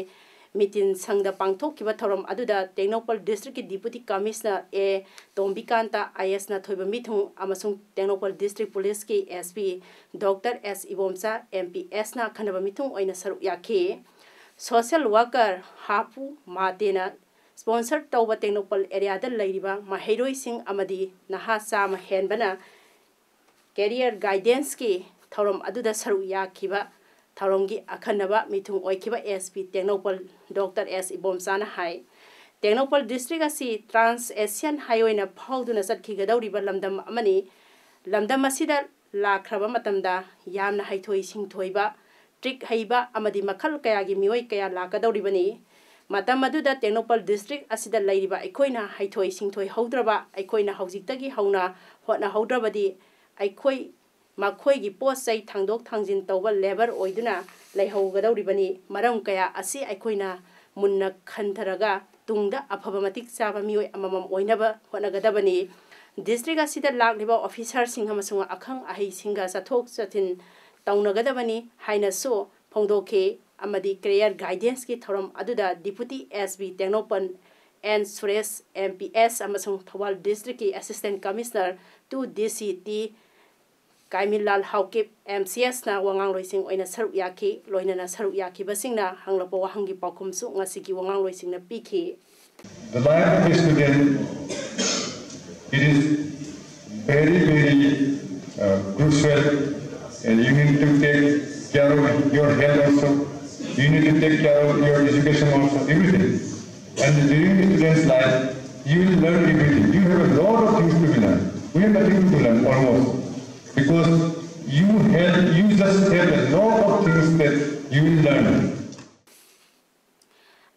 meeting ꯁꯪꯗ ꯄꯥꯡꯊꯣꯛꯈꯤꯕ ꯊꯧꯔꯝ ꯑꯗꯨꯗ ꯇꯦꯡꯅꯧꯄꯜ districtꯀꯤ Deputy Commissioner ꯑꯦ ꯇꯣꯝꯕꯤꯀꯥꯟꯇ, IASꯅ ꯊꯣꯏꯕ ꯃꯤꯊꯨꯡ ꯑꯃꯁꯨꯡ Tengnoupal district policeꯀꯤ SP Doctor S Ibomcha, MPSꯅ ꯑꯈꯟꯅꯕ ꯃꯤꯊꯨꯡ ꯑꯣꯏꯅ ꯁꯔꯨꯛ ꯌꯥꯈꯤ꯫ Social worker ꯍꯥꯄꯨ ꯃꯥꯇꯦꯅ sponsor ꯇꯧꯕ ꯇꯦꯡꯅꯧꯄꯜ areaꯗ ꯂꯩꯔꯤꯕ ꯃꯍꯩꯔꯣꯏꯁꯤꯡ ꯑꯃꯗꯤ ꯅꯍꯥ ꯆꯥꯝꯃ ꯍꯦꯟꯕꯅ career guidanceꯀꯤ ꯊꯧꯔꯝ ꯑꯗꯨꯗ ꯁꯔꯨꯛ ꯌꯥꯈꯤꯕ ꯊꯧꯔꯝꯒꯤ ꯑꯈꯟꯅꯕ ꯃꯤꯊꯨꯡ ꯑꯣꯏꯈꯤꯕ SP ꯇꯦꯡꯅꯧꯄꯜ Doctor S ꯏꯕꯣꯝꯆꯥꯅ ꯍꯥꯏ, ꯇꯦꯡꯅꯧꯄꯜ district ꯑꯁꯤ Trans Asian Highwayꯅ ꯐꯥꯎꯗꯨꯅ ꯆꯠꯈꯤꯒꯗꯧꯔꯤꯕ ꯂꯝꯗꯝ ꯑꯃꯅꯤ꯫ ꯂꯝꯗꯝ ꯑꯁꯤꯗ ꯂꯥꯛꯈ꯭ꯔꯕ ꯃꯇꯝꯗ ꯌꯥꯝꯅ ꯍꯩꯊꯣꯏ ꯁꯤꯡꯊꯣꯏꯕ, trick ꯍꯩꯕ ꯑꯃꯗꯤ ꯃꯈꯜ ꯀꯌꯥꯒꯤ ꯃꯤꯑꯣꯏ ꯀꯌꯥ ꯂꯥꯛꯀꯗꯧꯔꯤꯕꯅꯤ꯫ ꯃꯇꯝ ꯑꯗꯨꯗ ꯇꯦꯡꯅꯧꯄꯜ district ꯑꯁꯤꯗ ꯂꯩꯔꯤꯕ ꯑꯩꯈꯣꯏꯅ ꯍꯩꯊꯣꯏ ꯁꯤꯡꯊꯣꯏ ꯍꯧꯗ꯭ꯔꯕ, ꯑꯩꯈꯣꯏꯅ ꯍꯧꯖꯤꯛꯇꯒꯤ ꯍꯧꯅ ꯍꯣꯠꯅꯍꯧꯗ꯭ꯔꯕꯗꯤ ꯑꯩꯈꯣꯏ ꯃꯈꯣꯏꯒꯤ ꯄꯣꯠ ꯆꯩ ꯊꯥꯡꯗꯣꯛ ꯊꯥꯡꯖꯤꯟ ꯇꯧꯕ labour ꯑꯣꯏꯗꯨꯅ ꯂꯩꯍꯧꯒꯗꯧꯔꯤꯕꯅꯤ꯫ ꯃꯔꯝ ꯀꯌꯥ ꯑꯁꯤ ꯑꯩꯈꯣꯏꯅ ꯃꯨꯟꯅ ꯈꯟꯊꯔꯒ ꯇꯨꯡꯗ ꯑꯐꯕ ꯃꯇꯤꯛ ꯆꯥꯕ ꯃꯤꯑꯣꯏ ꯑꯃꯃꯝ ꯑꯣꯏꯅꯕ ꯍꯣꯠꯅꯒꯗꯕꯅꯤ꯫ District ꯑꯁꯤꯗ ꯂꯥꯛꯂꯤꯕ officerꯁꯤꯡ ꯑꯃꯁꯨꯡ ꯑꯈꯪ ꯑꯍꯩꯁꯤꯡꯒ ꯆꯠꯊꯣꯛ ꯆꯠꯁꯤꯟ ꯇꯧꯅꯒꯗꯕꯅꯤ ꯍꯥꯏꯅꯁꯨ ꯐꯣꯡꯗꯣꯛꯈꯤ ꯑꯃꯗꯤ career guidanceꯀꯤ ꯊꯧꯔꯝ ꯑꯗꯨꯗ Deputy SP Tengnoupal N Suresh, MPS ꯑꯃꯁꯨꯡ ꯊꯧꯕꯥꯜ districtꯀꯤ Assistant Commissioner to DC T Kaimillal Haokip, M C ꯑꯦꯁꯅ ꯋꯥꯉꯥꯡꯂꯣꯏꯁꯤꯡ ꯑꯣꯏꯅ ꯁꯔꯨꯛ ꯌꯥꯈꯤ꯫ ꯂꯣꯏꯅꯅ ꯁꯔꯨꯛ ꯌꯥꯈꯤꯕꯁꯤꯡꯅ ꯍꯪꯂꯛꯄ ꯋꯥꯍꯪꯒꯤ ꯄꯥꯎꯈꯨꯝꯁꯨ ꯉꯁꯤꯒꯤ ꯋꯥꯉꯥꯡꯂꯣꯏꯁꯤꯡꯅ ꯄꯤꯈꯤ꯫ The life of a student, it is very, very uh, crucial, and you need to take care of your health also. You need to take care of your education also, everything. And during the student's life, you will learn everything. You have a lot of things to be learned. We have nothing to learn almost, because you have, you just have a lot of things that you will learn.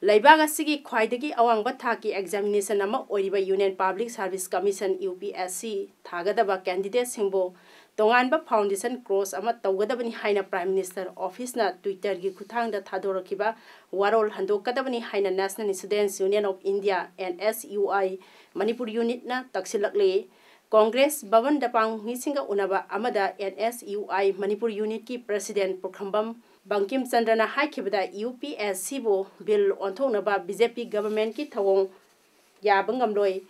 ꯂꯩꯕꯥꯛ ꯑꯁꯤꯒꯤ ꯈ꯭ꯋꯥꯏꯗꯒꯤ ꯑꯋꯥꯡꯕ ꯊꯥꯛꯀꯤ examination ꯑꯃ ꯑꯣꯏꯔꯤꯕ Union Public Service Commission, U P S C, ꯊꯥꯒꯗꯕ ꯀꯦꯟꯗꯤꯗꯦꯠꯁꯤꯡꯕꯨ ꯇꯣꯉꯥꯟꯕ foundation course ꯑꯃ ꯇꯧꯒꯗꯕꯅꯤ ꯍꯥꯏꯅ ꯄ꯭ꯔꯥꯏꯝ ꯃꯤꯅꯤꯁꯇꯔ ꯑꯣꯐꯤꯁꯅ ꯇ꯭ꯋꯤꯇꯔꯒꯤ ꯈꯨꯠꯊꯥꯡꯗ ꯊꯥꯗꯣꯔꯛꯈꯤꯕ ꯋꯥꯔꯣꯜ ꯍꯟꯗꯣꯛꯀꯗꯕꯅꯤ ꯍꯥꯏꯅ National Students Union of India, N S U I, Manipur ꯌꯨꯅꯤꯠꯅ ꯇꯛꯁꯤꯜꯂꯛꯂꯤ꯫ Congress ꯚꯕꯟꯗ ꯄꯥꯎꯃꯤꯁꯤꯡꯒ ꯎꯅꯕ ꯑꯃꯗ N S U I Manipur ꯌꯨꯅꯤꯠꯀꯤ ꯄ꯭ꯔꯦꯁꯤꯗꯦꯟꯠ ꯄꯨꯈ꯭ꯔꯝꯕꯝ ꯕꯪꯀꯤꯝ ꯆꯟꯗ꯭ꯔꯅ ꯍꯥꯏꯈꯤꯕꯗ, U P S C ꯕꯨ ꯕꯤꯜ ꯑꯣꯟꯊꯣꯛꯅꯕ B J P ꯒꯚꯔꯟꯃꯦꯟꯠꯀꯤ ꯊꯧꯑꯣꯡ ꯌꯥꯕ ꯉꯝꯂꯣꯏ꯫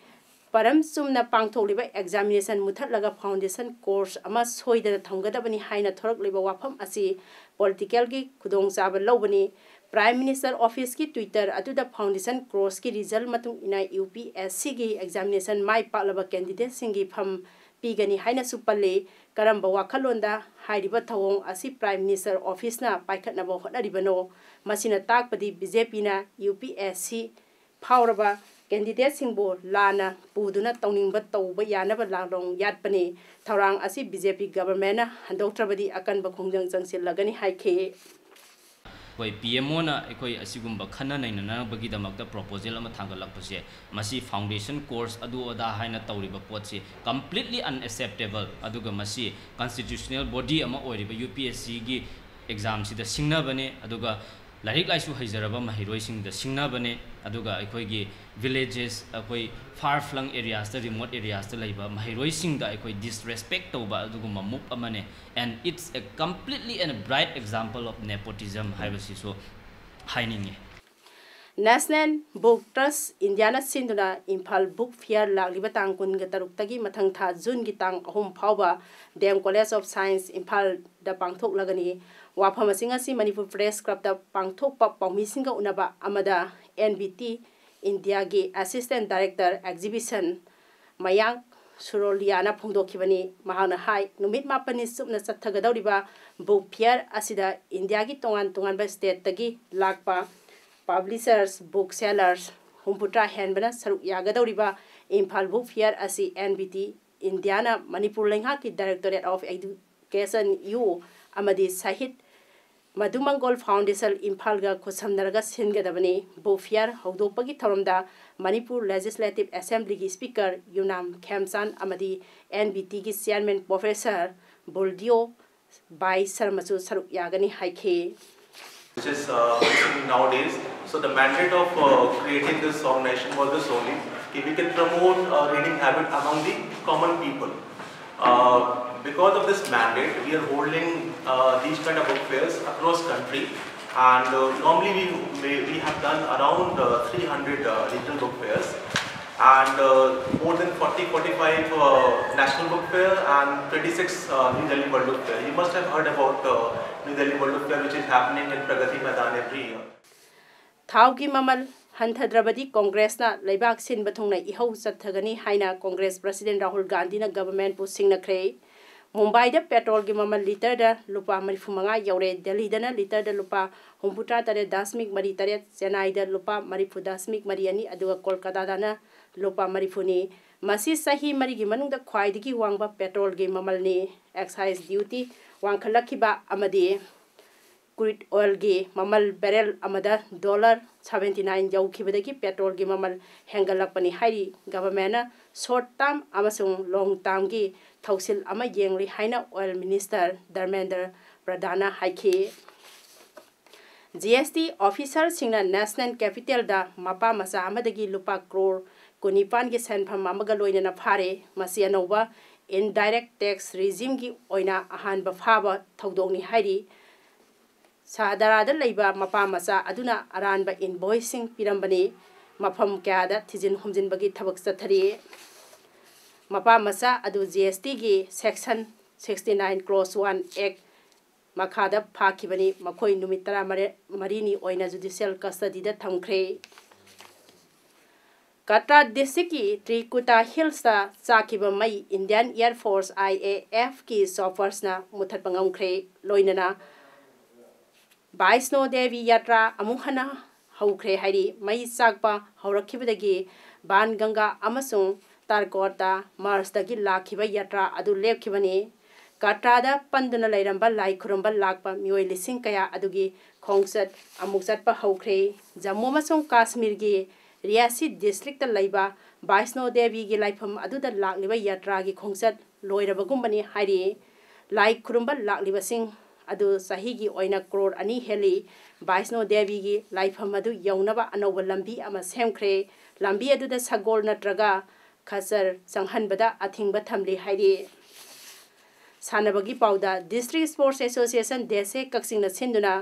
ꯄꯔꯝ ꯆꯨꯝꯅ ꯄꯥꯡꯊꯣꯛꯂꯤꯕ ꯑꯦꯛꯖꯥꯃꯤꯅꯦꯁꯟ ꯃꯨꯊꯠꯂꯒ ꯐꯥꯎꯟꯗꯦꯁꯟ ꯀꯣꯔꯁ ꯑꯃ ꯁꯣꯏꯗꯅ ꯊꯝꯒꯗꯕꯅꯤ ꯍꯥꯏꯅ ꯊꯣꯔꯛꯂꯤꯕ ꯋꯥꯐꯝ ꯑꯁꯤ ꯄꯣꯂꯤꯇꯤꯀꯦꯜꯒꯤ ꯈꯨꯗꯣꯡꯆꯥꯕ ꯂꯧꯕꯅꯤ꯫ ꯄ꯭ꯔꯥꯏꯝ ꯃꯤꯅꯤꯁꯇꯔ ꯑꯣꯐꯤꯁꯀꯤ ꯇ꯭ꯋꯤꯇꯔ ꯑꯗꯨꯗ ꯐꯥꯎꯟꯗꯦꯁꯟ ꯀꯣꯔꯁꯀꯤ ꯔꯤꯖꯜ ꯃꯇꯨꯡ ꯏꯟꯅ U P S C ꯒꯤ ꯑꯦꯛꯖꯥꯃꯤꯅꯦꯁꯟ ꯃꯥꯏ ꯄꯥꯛꯂꯕ ꯀꯦꯟꯗꯤꯗꯦꯠꯁꯤꯡꯒꯤ ꯐꯝ ꯄꯤꯒꯅꯤ ꯍꯥꯏꯅꯁꯨ ꯄꯜꯂꯤ꯫ ꯀꯔꯝꯕ ꯋꯥꯈꯜꯂꯣꯟꯗ ꯍꯥꯏꯔꯤꯕ ꯊꯧꯑꯣꯡ ꯑꯁꯤ ꯄ꯭ꯔꯥꯏꯝ ꯃꯤꯅꯤꯁꯇꯔ ꯑꯣꯐꯤꯁꯅ ꯄꯥꯏꯈꯠꯅꯕ ꯍꯣꯠꯅꯔꯤꯕꯅꯣ? ꯃꯁꯤꯅ ꯇꯥꯛꯄꯗꯤ B J P ꯅ U P S C ꯐꯥꯎꯔꯕ ꯀꯦꯟꯗꯤꯗꯦꯠꯁꯤꯡꯕꯨ ꯂꯥꯟꯅ ꯄꯨꯗꯨꯅ ꯇꯧꯅꯤꯡꯕ ꯇꯧꯕ ꯌꯥꯅꯕ ꯂꯥꯡꯂꯣꯡ ꯌꯥꯠꯄꯅꯤ꯫ ꯊꯧꯔꯥꯡ ꯑꯁꯤ B J P ꯒꯚꯔꯟꯃꯦꯟꯠꯅ ꯍꯟꯗꯣꯛꯇ꯭ꯔꯕꯗꯤ ꯑꯀꯟꯕ ꯈꯣꯡꯖꯪ ꯆꯪꯁꯤꯜꯂꯒꯅꯤ ꯍꯥꯏꯈꯤ꯫ ꯑꯩꯈꯣꯏ P M O ꯅ ꯑꯩꯈꯣꯏ ꯑꯁꯤꯒꯨꯝꯕ ꯈꯟꯅ ꯅꯩꯅꯅꯕꯒꯤꯗꯃꯛꯇ ꯄ꯭ꯔꯣꯄꯣꯖꯦꯜ ꯑꯃ ꯊꯥꯡꯒꯠꯂꯛꯄꯁꯦ, ꯃꯁꯤ ꯐꯥꯎꯟꯗꯦꯁꯟ ꯀꯣꯔꯁ ꯑꯗꯨ ꯑꯗꯥ ꯍꯥꯏꯅ ꯇꯧꯔꯤꯕ ꯄꯣꯠꯁꯤ completely unacceptable, ꯑꯗꯨꯒ ꯃꯁꯤ ꯀꯟꯁꯇꯤꯇ꯭ꯌꯨꯁꯅꯦꯜ ꯕꯣꯗꯤ ꯑꯃ ꯑꯣꯏꯔꯤꯕ U P S C ꯒꯤ ꯑꯦꯛꯖꯥꯝꯁꯤꯗ ꯁꯤꯡꯅꯕꯅꯦ, ꯑꯗꯨꯒ ꯂꯥꯏꯔꯤꯛ ꯂꯥꯏꯁꯨ ꯍꯩꯖꯔꯕ ꯃꯍꯩꯔꯣꯏꯁꯤꯡꯗ ꯁꯤꯡꯅꯕꯅꯦ, ꯑꯗꯨꯒ ꯑꯩꯈꯣꯏꯒꯤ ꯚꯤꯂꯦꯖꯦꯁ, ꯑꯩꯈꯣꯏ far flung areas ꯇ, remote areas ꯇ ꯂꯩꯕ ꯃꯍꯩꯔꯣꯏꯁꯤꯡꯗ ꯑꯩꯈꯣꯏ ꯗꯤꯁꯔꯦꯁꯄꯦꯛ ꯇꯧꯕ ꯑꯗꯨꯒꯨꯝꯕ ꯃꯨꯚ ꯑꯃꯅꯦ꯫ And it's a completely and a bright example of nepotism ꯍꯥꯏꯕꯁꯤꯁꯨ ꯍꯥꯏꯅꯤꯡꯉꯤ꯫ National Book Trust Indiana ꯁꯤꯟꯗꯨꯅ ꯏꯝꯐꯥꯜ Book Fair ꯂꯥꯛꯂꯤꯕ ꯇꯥꯡ ꯀꯨꯟꯒ ꯇꯔꯨꯛꯇꯒꯤ ꯃꯊꯪ ꯊꯥ Juneꯒꯤ ꯇꯥꯡ ꯑꯍꯨꯝ ꯐꯥꯎꯕ D M College of Science ꯏꯝꯐꯥꯜꯗ ꯄꯥꯡꯊꯣꯛꯂꯒꯅꯤ꯫ ꯋꯥꯐꯝꯁꯤꯡ ꯑꯁꯤ ꯃꯅꯤꯄꯨꯔ Press Clubꯇ ꯄꯥꯡꯊꯣꯛꯄ ꯄꯥꯎꯃꯤꯁꯤꯡꯒ ꯎꯅꯕ ꯑꯃꯗ N B T Indiaꯒꯤ Assistant Director Exhibition ꯃꯌꯥꯡ ꯁꯨꯔꯣꯂꯤꯌꯥꯅ ꯐꯣꯡꯗꯣꯛꯈꯤꯕꯅꯤ꯫ ꯃꯍꯥꯛꯅ ꯍꯥꯏ, ꯅꯨꯃꯤꯠ ꯃꯥꯄꯟꯅꯤ ꯆꯨꯞꯅ ꯆꯠꯊꯒꯗꯧꯔꯤꯕ Book Fair ꯑꯁꯤꯗ ꯏꯟꯗꯤꯌꯥꯒꯤ ꯇꯣꯉꯥꯟ ꯇꯣꯉꯥꯟꯕ stateꯇꯒꯤ ꯂꯥꯛꯄ publishers, book sellers ꯍꯨꯝꯐꯨꯇꯔꯥ ꯍꯦꯟꯕꯅ ꯁꯔꯨꯛ ꯌꯥꯒꯗꯧꯔꯤꯕ ꯏꯝꯐꯥꯜ Book Fair ꯑꯁꯤ N B T Indiaꯅ ꯃꯅꯤꯄꯨꯔ ꯂꯩꯉꯥꯛꯀꯤ Directorate of Education, U, ꯑꯃꯗꯤ ꯁꯍꯤꯗ ꯃꯙꯨꯃꯪꯒꯣꯜ Foundation ꯏꯝꯐꯥꯜꯒ ꯈꯨꯠꯁꯝꯅꯔꯒ ꯁꯤꯟꯒꯗꯕꯅꯤ꯫ Book Fair ꯍꯧꯗꯣꯛꯄꯒꯤ ꯊꯧꯔꯝꯗ ꯃꯅꯤꯄꯨꯔ Legislative Assemblyꯒꯤ Speaker ꯌꯨꯅꯥꯝ ꯈꯦꯝꯆꯥꯟ ꯑꯃꯗꯤ N B Tꯒꯤ Chairman Professor ꯕꯣꯜꯗꯤꯑꯣ ꯕꯥꯏ ꯁꯔꯃꯁꯨ ꯁꯔꯨꯛ ꯌꯥꯒꯅꯤ ꯍꯥꯏꯈꯤ꯫ which is uh, missing nowadays. So the mandate of uh, creating this organization was this only, कि we can promote uh, reading habit among the common people. Uh, because of this mandate, we are holding uh, these kind of book fairs across country, and uh, normally we may, we have done around uh, three hundred uh, regional book fairs, and uh, more than forty, forty-five uh, national book fair and twenty-six uh, New Delhi World Book Fair. You must have heard about uh, New Delhi World Book Fair, which is happening in Pragati Maidan every year. ꯊꯥꯎꯒꯤ ꯃꯃꯜ ꯍꯟꯊꯗ꯭ꯔꯕꯗꯤ ꯀꯣꯡꯒ꯭ꯔꯦꯁꯅ ꯂꯩꯕꯥꯛ ꯁꯤꯟꯕ ꯊꯨꯡꯅ ꯏꯍꯧ ꯆꯠꯊꯒꯅꯤ ꯍꯥꯏꯅ Congress President Rahul ꯒꯥꯟꯙꯤꯅ Governmentꯄꯨ ꯁꯤꯡꯅꯈ꯭ꯔꯦ꯫ ꯃꯨꯝꯕꯥꯏꯗ petrolꯒꯤ ꯃꯃꯜ ꯂꯤꯇꯔꯗ ꯂꯨꯄꯥ ꯃꯔꯤꯐꯨ ꯃꯉꯥ ꯌꯧꯔꯦ꯫ ꯗꯦꯜꯂꯤꯗꯅ ꯂꯤꯇꯔꯗ ꯂꯨꯄꯥ ꯍꯨꯝꯐꯨꯇꯔꯥ ꯇꯔꯦꯠ ꯗꯁꯃꯤꯛ ꯃꯔꯤ ꯇꯔꯦꯠ, ꯆꯦꯟꯅꯥꯏꯗ ꯂꯨꯄꯥ ꯃꯔꯤꯐꯨ ꯗꯁꯃꯤꯛ ꯃꯔꯤ ꯑꯅꯤ, ꯑꯗꯨꯒ ꯀꯣꯜꯀꯇꯥꯗꯅ ꯂꯨꯄꯥ ꯃꯔꯤꯐꯨꯅꯤ꯫ ꯃꯁꯤ ꯆꯍꯤ ꯃꯔꯤꯒꯤ ꯃꯅꯨꯡꯗ ꯈ꯭ꯋꯥꯏꯗꯒꯤ ꯋꯥꯡꯕ petrolꯒꯤ ꯃꯃꯜꯅꯤ꯫ Excise duty ꯋꯥꯡꯈꯠꯂꯛꯈꯤꯕ ꯑꯃꯗꯤ crude oilꯒꯤ ꯃꯃꯜ barrel ꯑꯃꯗ dollar seventy nine ꯌꯧꯈꯤꯕꯗꯒꯤ petrolꯒꯤ ꯃꯃꯜ ꯍꯦꯟꯒꯠꯂꯛꯄꯅꯤ ꯍꯥꯏꯔꯤ꯫ Governmentꯅ short term ꯑꯃꯁꯨꯡ long termꯒꯤ ꯊꯧꯁꯤꯜ ꯑꯃ ꯌꯦꯡꯂꯤ ꯍꯥꯏꯅ Oil Minister ꯙꯔꯃꯦꯟꯗ꯭ꯔ ꯄ꯭ꯔꯙꯥꯟꯅ ꯍꯥꯏꯈꯤ꯫ G S T officerꯁꯤꯡꯅ National Capitalꯗ ꯃꯄꯥ ꯃꯆꯥ ꯑꯃꯗꯒꯤ ꯂꯨꯄꯥ ꯀ꯭ꯔꯣꯔ ꯀꯨꯟꯅꯤꯄꯥꯟꯒꯤ ꯁꯦꯟꯐꯝ ꯑꯃꯒ ꯂꯣꯏꯅꯅ ꯐꯥꯔꯦ꯫ ꯃꯁꯤ ꯑꯅꯧꯕ indirect tax regimeꯒꯤ ꯑꯣꯏꯅ ꯑꯍꯥꯟꯕ ꯐꯥꯕ ꯊꯧꯗꯣꯛꯅꯤ ꯍꯥꯏꯔꯤ꯫ ꯁꯍꯗꯔꯥꯗ ꯂꯩꯕ ꯃꯄꯥ ꯃꯆꯥ ꯑꯗꯨꯅ ꯑꯔꯥꯟꯕ ꯏꯟꯚꯣꯏꯁꯁꯤꯡ ꯄꯤꯔꯝꯕꯅꯤ꯫ ꯃꯐꯝ ꯀꯌꯥꯗ ꯊꯤꯖꯤꯟ ꯍꯨꯝꯖꯤꯟꯕꯒꯤ ꯊꯕꯛ ꯆꯠꯊꯔꯤ꯫ ꯃꯄꯥ ꯃꯆꯥ ꯑꯗꯨ ꯖꯤ ꯑꯦꯁ ꯇꯤꯒꯤ section sixty nine clause one ꯑꯦꯛ ꯃꯈꯥꯗ ꯐꯥꯈꯤꯕꯅꯤ꯫ ꯃꯈꯣꯏ ꯅꯨꯃꯤꯠ ꯇꯔꯥꯃꯔꯤꯅꯤ ꯑꯣꯏꯅ ꯖꯨꯗꯤꯁꯤꯌꯦꯜ ꯀꯁꯇꯗꯤꯗ ꯊꯝꯈ꯭ꯔꯦ꯫ ꯀꯠꯔꯥ ꯗꯤꯁꯇ꯭ꯔꯤꯛꯀꯤ ꯇ꯭ꯔꯤꯀꯨꯇꯥ ꯍꯤꯜꯁꯇ ꯆꯥꯛꯈꯤꯕ ꯃꯩ Indian air force, I A ꯑꯦꯐꯀꯤ ꯆꯣꯄꯔꯁꯅ ꯃꯨꯊꯠꯄ ꯉꯝꯈ꯭ꯔꯦ꯫ ꯂꯣꯏꯅꯅ ꯕꯥꯏꯁꯅꯣ ꯗꯦꯕꯤ ꯌꯥꯇ꯭ꯔꯥ ꯑꯃꯨꯛ ꯍꯟꯅ ꯍꯧꯈ꯭ꯔꯦ ꯍꯥꯏꯔꯤ꯫ ꯃꯩ ꯆꯥꯛꯄ ꯍꯧꯔꯛꯈꯤꯕꯗꯒꯤ ꯕꯥꯟ ꯒꯪꯒꯥ ꯑꯃꯁꯨꯡ ꯇꯥꯔꯀꯣꯠꯇ ꯃꯥꯔꯁꯇꯒꯤ ꯂꯥꯛꯈꯤꯕ ꯌꯥꯇ꯭ꯔꯥ ꯑꯗꯨ ꯂꯦꯞꯈꯤꯕꯅꯤ꯫ ꯀꯠꯔꯥꯗ ꯄꯟꯗꯨꯅ ꯂꯩꯔꯝꯕ ꯂꯥꯏ ꯈꯨꯔꯨꯝꯕ ꯂꯥꯛꯄ ꯃꯤꯑꯣꯏ ꯂꯤꯁꯤꯡ ꯀꯌꯥ ꯑꯗꯨꯒꯤ ꯈꯣꯡꯆꯠ ꯑꯃꯨꯛ ꯆꯠꯄ ꯍꯧꯈ꯭ꯔꯦ꯫ ꯖꯝꯃꯨ ꯑꯃꯁꯨꯡ ꯀꯥꯁꯃꯤꯔꯒꯤ ꯔꯤꯌꯥꯁꯤ ꯗꯤꯁꯇ꯭ꯔꯤꯛꯇ ꯂꯩꯕ ꯕꯥꯏꯁꯅꯣ ꯗꯦꯕꯤꯒꯤ ꯂꯥꯏꯐꯝ ꯑꯗꯨꯗ ꯂꯥꯛꯂꯤꯕ ꯌꯥꯇ꯭ꯔꯥꯒꯤ ꯈꯣꯡꯆꯠ ꯂꯣꯏꯔꯕꯒꯨꯝꯕꯅꯤ ꯍꯥꯏꯔꯤ꯫ ꯂꯥꯏ ꯈꯨꯔꯨꯝꯕ ꯂꯥꯛꯂꯤꯕꯁꯤꯡ ꯑꯗꯨ ꯆꯍꯤꯒꯤ ꯑꯣꯏꯅ ꯀ꯭ꯔꯣꯔ ꯑꯅꯤ ꯍꯦꯜꯂꯤ꯫ ꯕꯥꯏꯁꯅꯣ ꯗꯦꯕꯤꯒꯤ ꯂꯥꯏꯐꯝ ꯑꯗꯨ ꯌꯧꯅꯕ ꯑꯅꯧꯕ ꯂꯝꯕꯤ ꯑꯃ ꯁꯦꯝꯈ꯭ꯔꯦ꯫ ꯂꯝꯕꯤ ꯑꯗꯨꯗ ꯁꯒꯣꯜ ꯅꯠꯇ꯭ꯔꯒ ꯈꯆꯔ ꯆꯪꯍꯟꯕꯗ ꯑꯊꯤꯡꯕ ꯊꯝꯂꯤ ꯍꯥꯏꯔꯤ꯫ ꯁꯥꯟꯅꯕꯒꯤ ꯄꯥꯎꯗ, ꯗꯤꯁꯇ꯭ꯔꯤꯛ ꯁ꯭ꯄꯣꯔꯠꯁ ꯑꯦꯁꯣꯁꯤꯌꯦꯁꯟ ꯗꯦꯁꯦ ꯀꯛꯆꯤꯡꯅ ꯁꯤꯟꯗꯨꯅ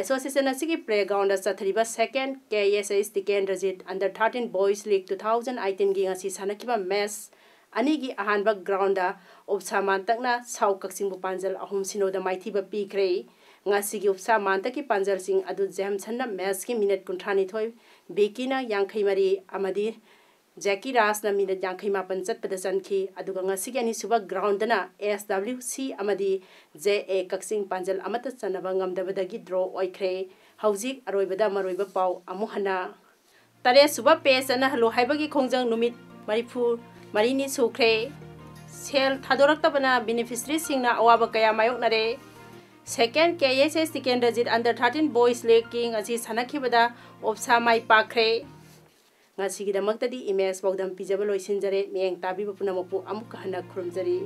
ꯑꯦꯁꯣꯁꯤꯌꯦꯁꯟ ꯑꯁꯤꯒꯤ ꯄ꯭ꯂꯦꯒ꯭ꯔꯥꯎꯟꯗ ꯆꯠꯊꯔꯤꯕ ꯁꯦꯀꯦꯟ K S S Tikendrajit under thirteen boys league two thousand ꯑꯩꯇꯤꯟꯒꯤ ꯉꯁꯤ ꯁꯥꯟꯅꯈꯤꯕ ꯃꯦꯠꯆ ꯑꯅꯤꯒꯤ ꯑꯍꯥꯟꯕ ꯒ꯭ꯔꯥꯎꯟꯗ ꯎꯞꯁꯥ ꯃꯥꯟꯇꯛꯅ ꯁꯥꯎ ꯀꯛꯆꯤꯡꯕꯨ ꯄꯥꯟꯖꯜ ꯑꯍꯨꯝ ꯁꯤꯅꯣꯗ ꯃꯥꯏꯊꯤꯕ ꯄꯤꯈ꯭ꯔꯦ꯫ ꯉꯁꯤꯒꯤ ꯎꯞꯁꯥ ꯃꯥꯟꯇꯛꯀꯤ ꯄꯥꯟꯖꯜꯁꯤꯡ ꯑꯗꯨ ꯖꯦꯝꯁꯟꯅ ꯃꯦꯠꯆꯀꯤ ꯃꯤꯅꯠ ꯀꯨꯟꯊ꯭ꯔꯥ ꯅꯤꯊꯣꯏ, ꯕꯤꯀꯤꯅ ꯌꯥꯡꯈꯩ ꯃꯔꯤ ꯑꯃꯗꯤ ꯖꯦꯀꯤ ꯔꯥꯖꯅ ꯃꯤꯅꯠ ꯌꯥꯡꯈꯩ ꯃꯥꯄꯟ ꯆꯠꯄꯗ ꯆꯟꯈꯤ꯫ ꯑꯗꯨꯒ ꯉꯁꯤꯒꯤ ꯑꯅꯤꯁꯨꯕ ꯒ꯭ꯔꯥꯎꯟꯗꯅ ꯑꯦꯁ ꯗꯕ꯭ꯂꯤꯎ ꯁꯤ ꯑꯃꯗꯤ ꯖꯦ ꯑꯦ ꯀꯛꯆꯤꯡ ꯄꯥꯟꯖꯜ ꯑꯃꯠꯇ ꯆꯟꯅꯕ ꯉꯝꯗꯕꯗꯒꯤ ꯗ꯭ꯔꯣ ꯑꯣꯏꯈ꯭ꯔꯦ꯫ ꯍꯧꯖꯤꯛ ꯑꯔꯣꯏꯕꯗ ꯃꯔꯨꯑꯣꯏꯕ ꯄꯥꯎ ꯑꯃꯨꯛ ꯍꯟꯅ꯫ ꯇꯔꯦꯠꯁꯨꯕ ꯄꯦ ꯆꯠꯅꯍꯜꯂꯨ ꯍꯥꯏꯕꯒꯤ ꯈꯣꯡꯖꯪ ꯅꯨꯃꯤꯠ ꯃꯔꯤꯐꯨ ꯃꯔꯤꯅꯤ ꯁꯨꯈ꯭ꯔꯦ꯫ ꯁꯦꯜ ꯊꯥꯗꯣꯔꯛꯇꯕꯅ ꯕꯦꯅꯤꯐꯤꯁꯔꯤꯁꯤꯡꯅ ꯑꯋꯥꯕ ꯀꯌꯥ ꯃꯥꯌꯣꯛꯅꯔꯦ꯫ ꯁꯦꯀꯦꯟ K S S Tikendrajit under thirteen voice ꯂꯤꯒꯀꯤ ꯉꯁꯤ ꯁꯥꯟꯅꯈꯤꯕꯗ ꯑꯣꯞꯁꯥ ꯃꯥꯏ ꯄꯥꯛꯈ꯭ꯔꯦ꯫ ꯉꯁꯤꯒꯤꯗꯃꯛꯇꯗꯤ ꯏꯃꯦꯖ ꯄꯥꯎꯗꯝ ꯄꯤꯖꯕ ꯂꯣꯏꯁꯤꯟꯖꯔꯦ꯫ ꯃꯤꯠꯌꯦꯡ ꯇꯥꯕꯤꯕ ꯄꯨꯝꯅꯃꯛꯄꯨ ꯑꯃꯨꯛꯀ ꯍꯟꯅ ꯈꯨꯔꯨꯝꯖꯔꯤ꯫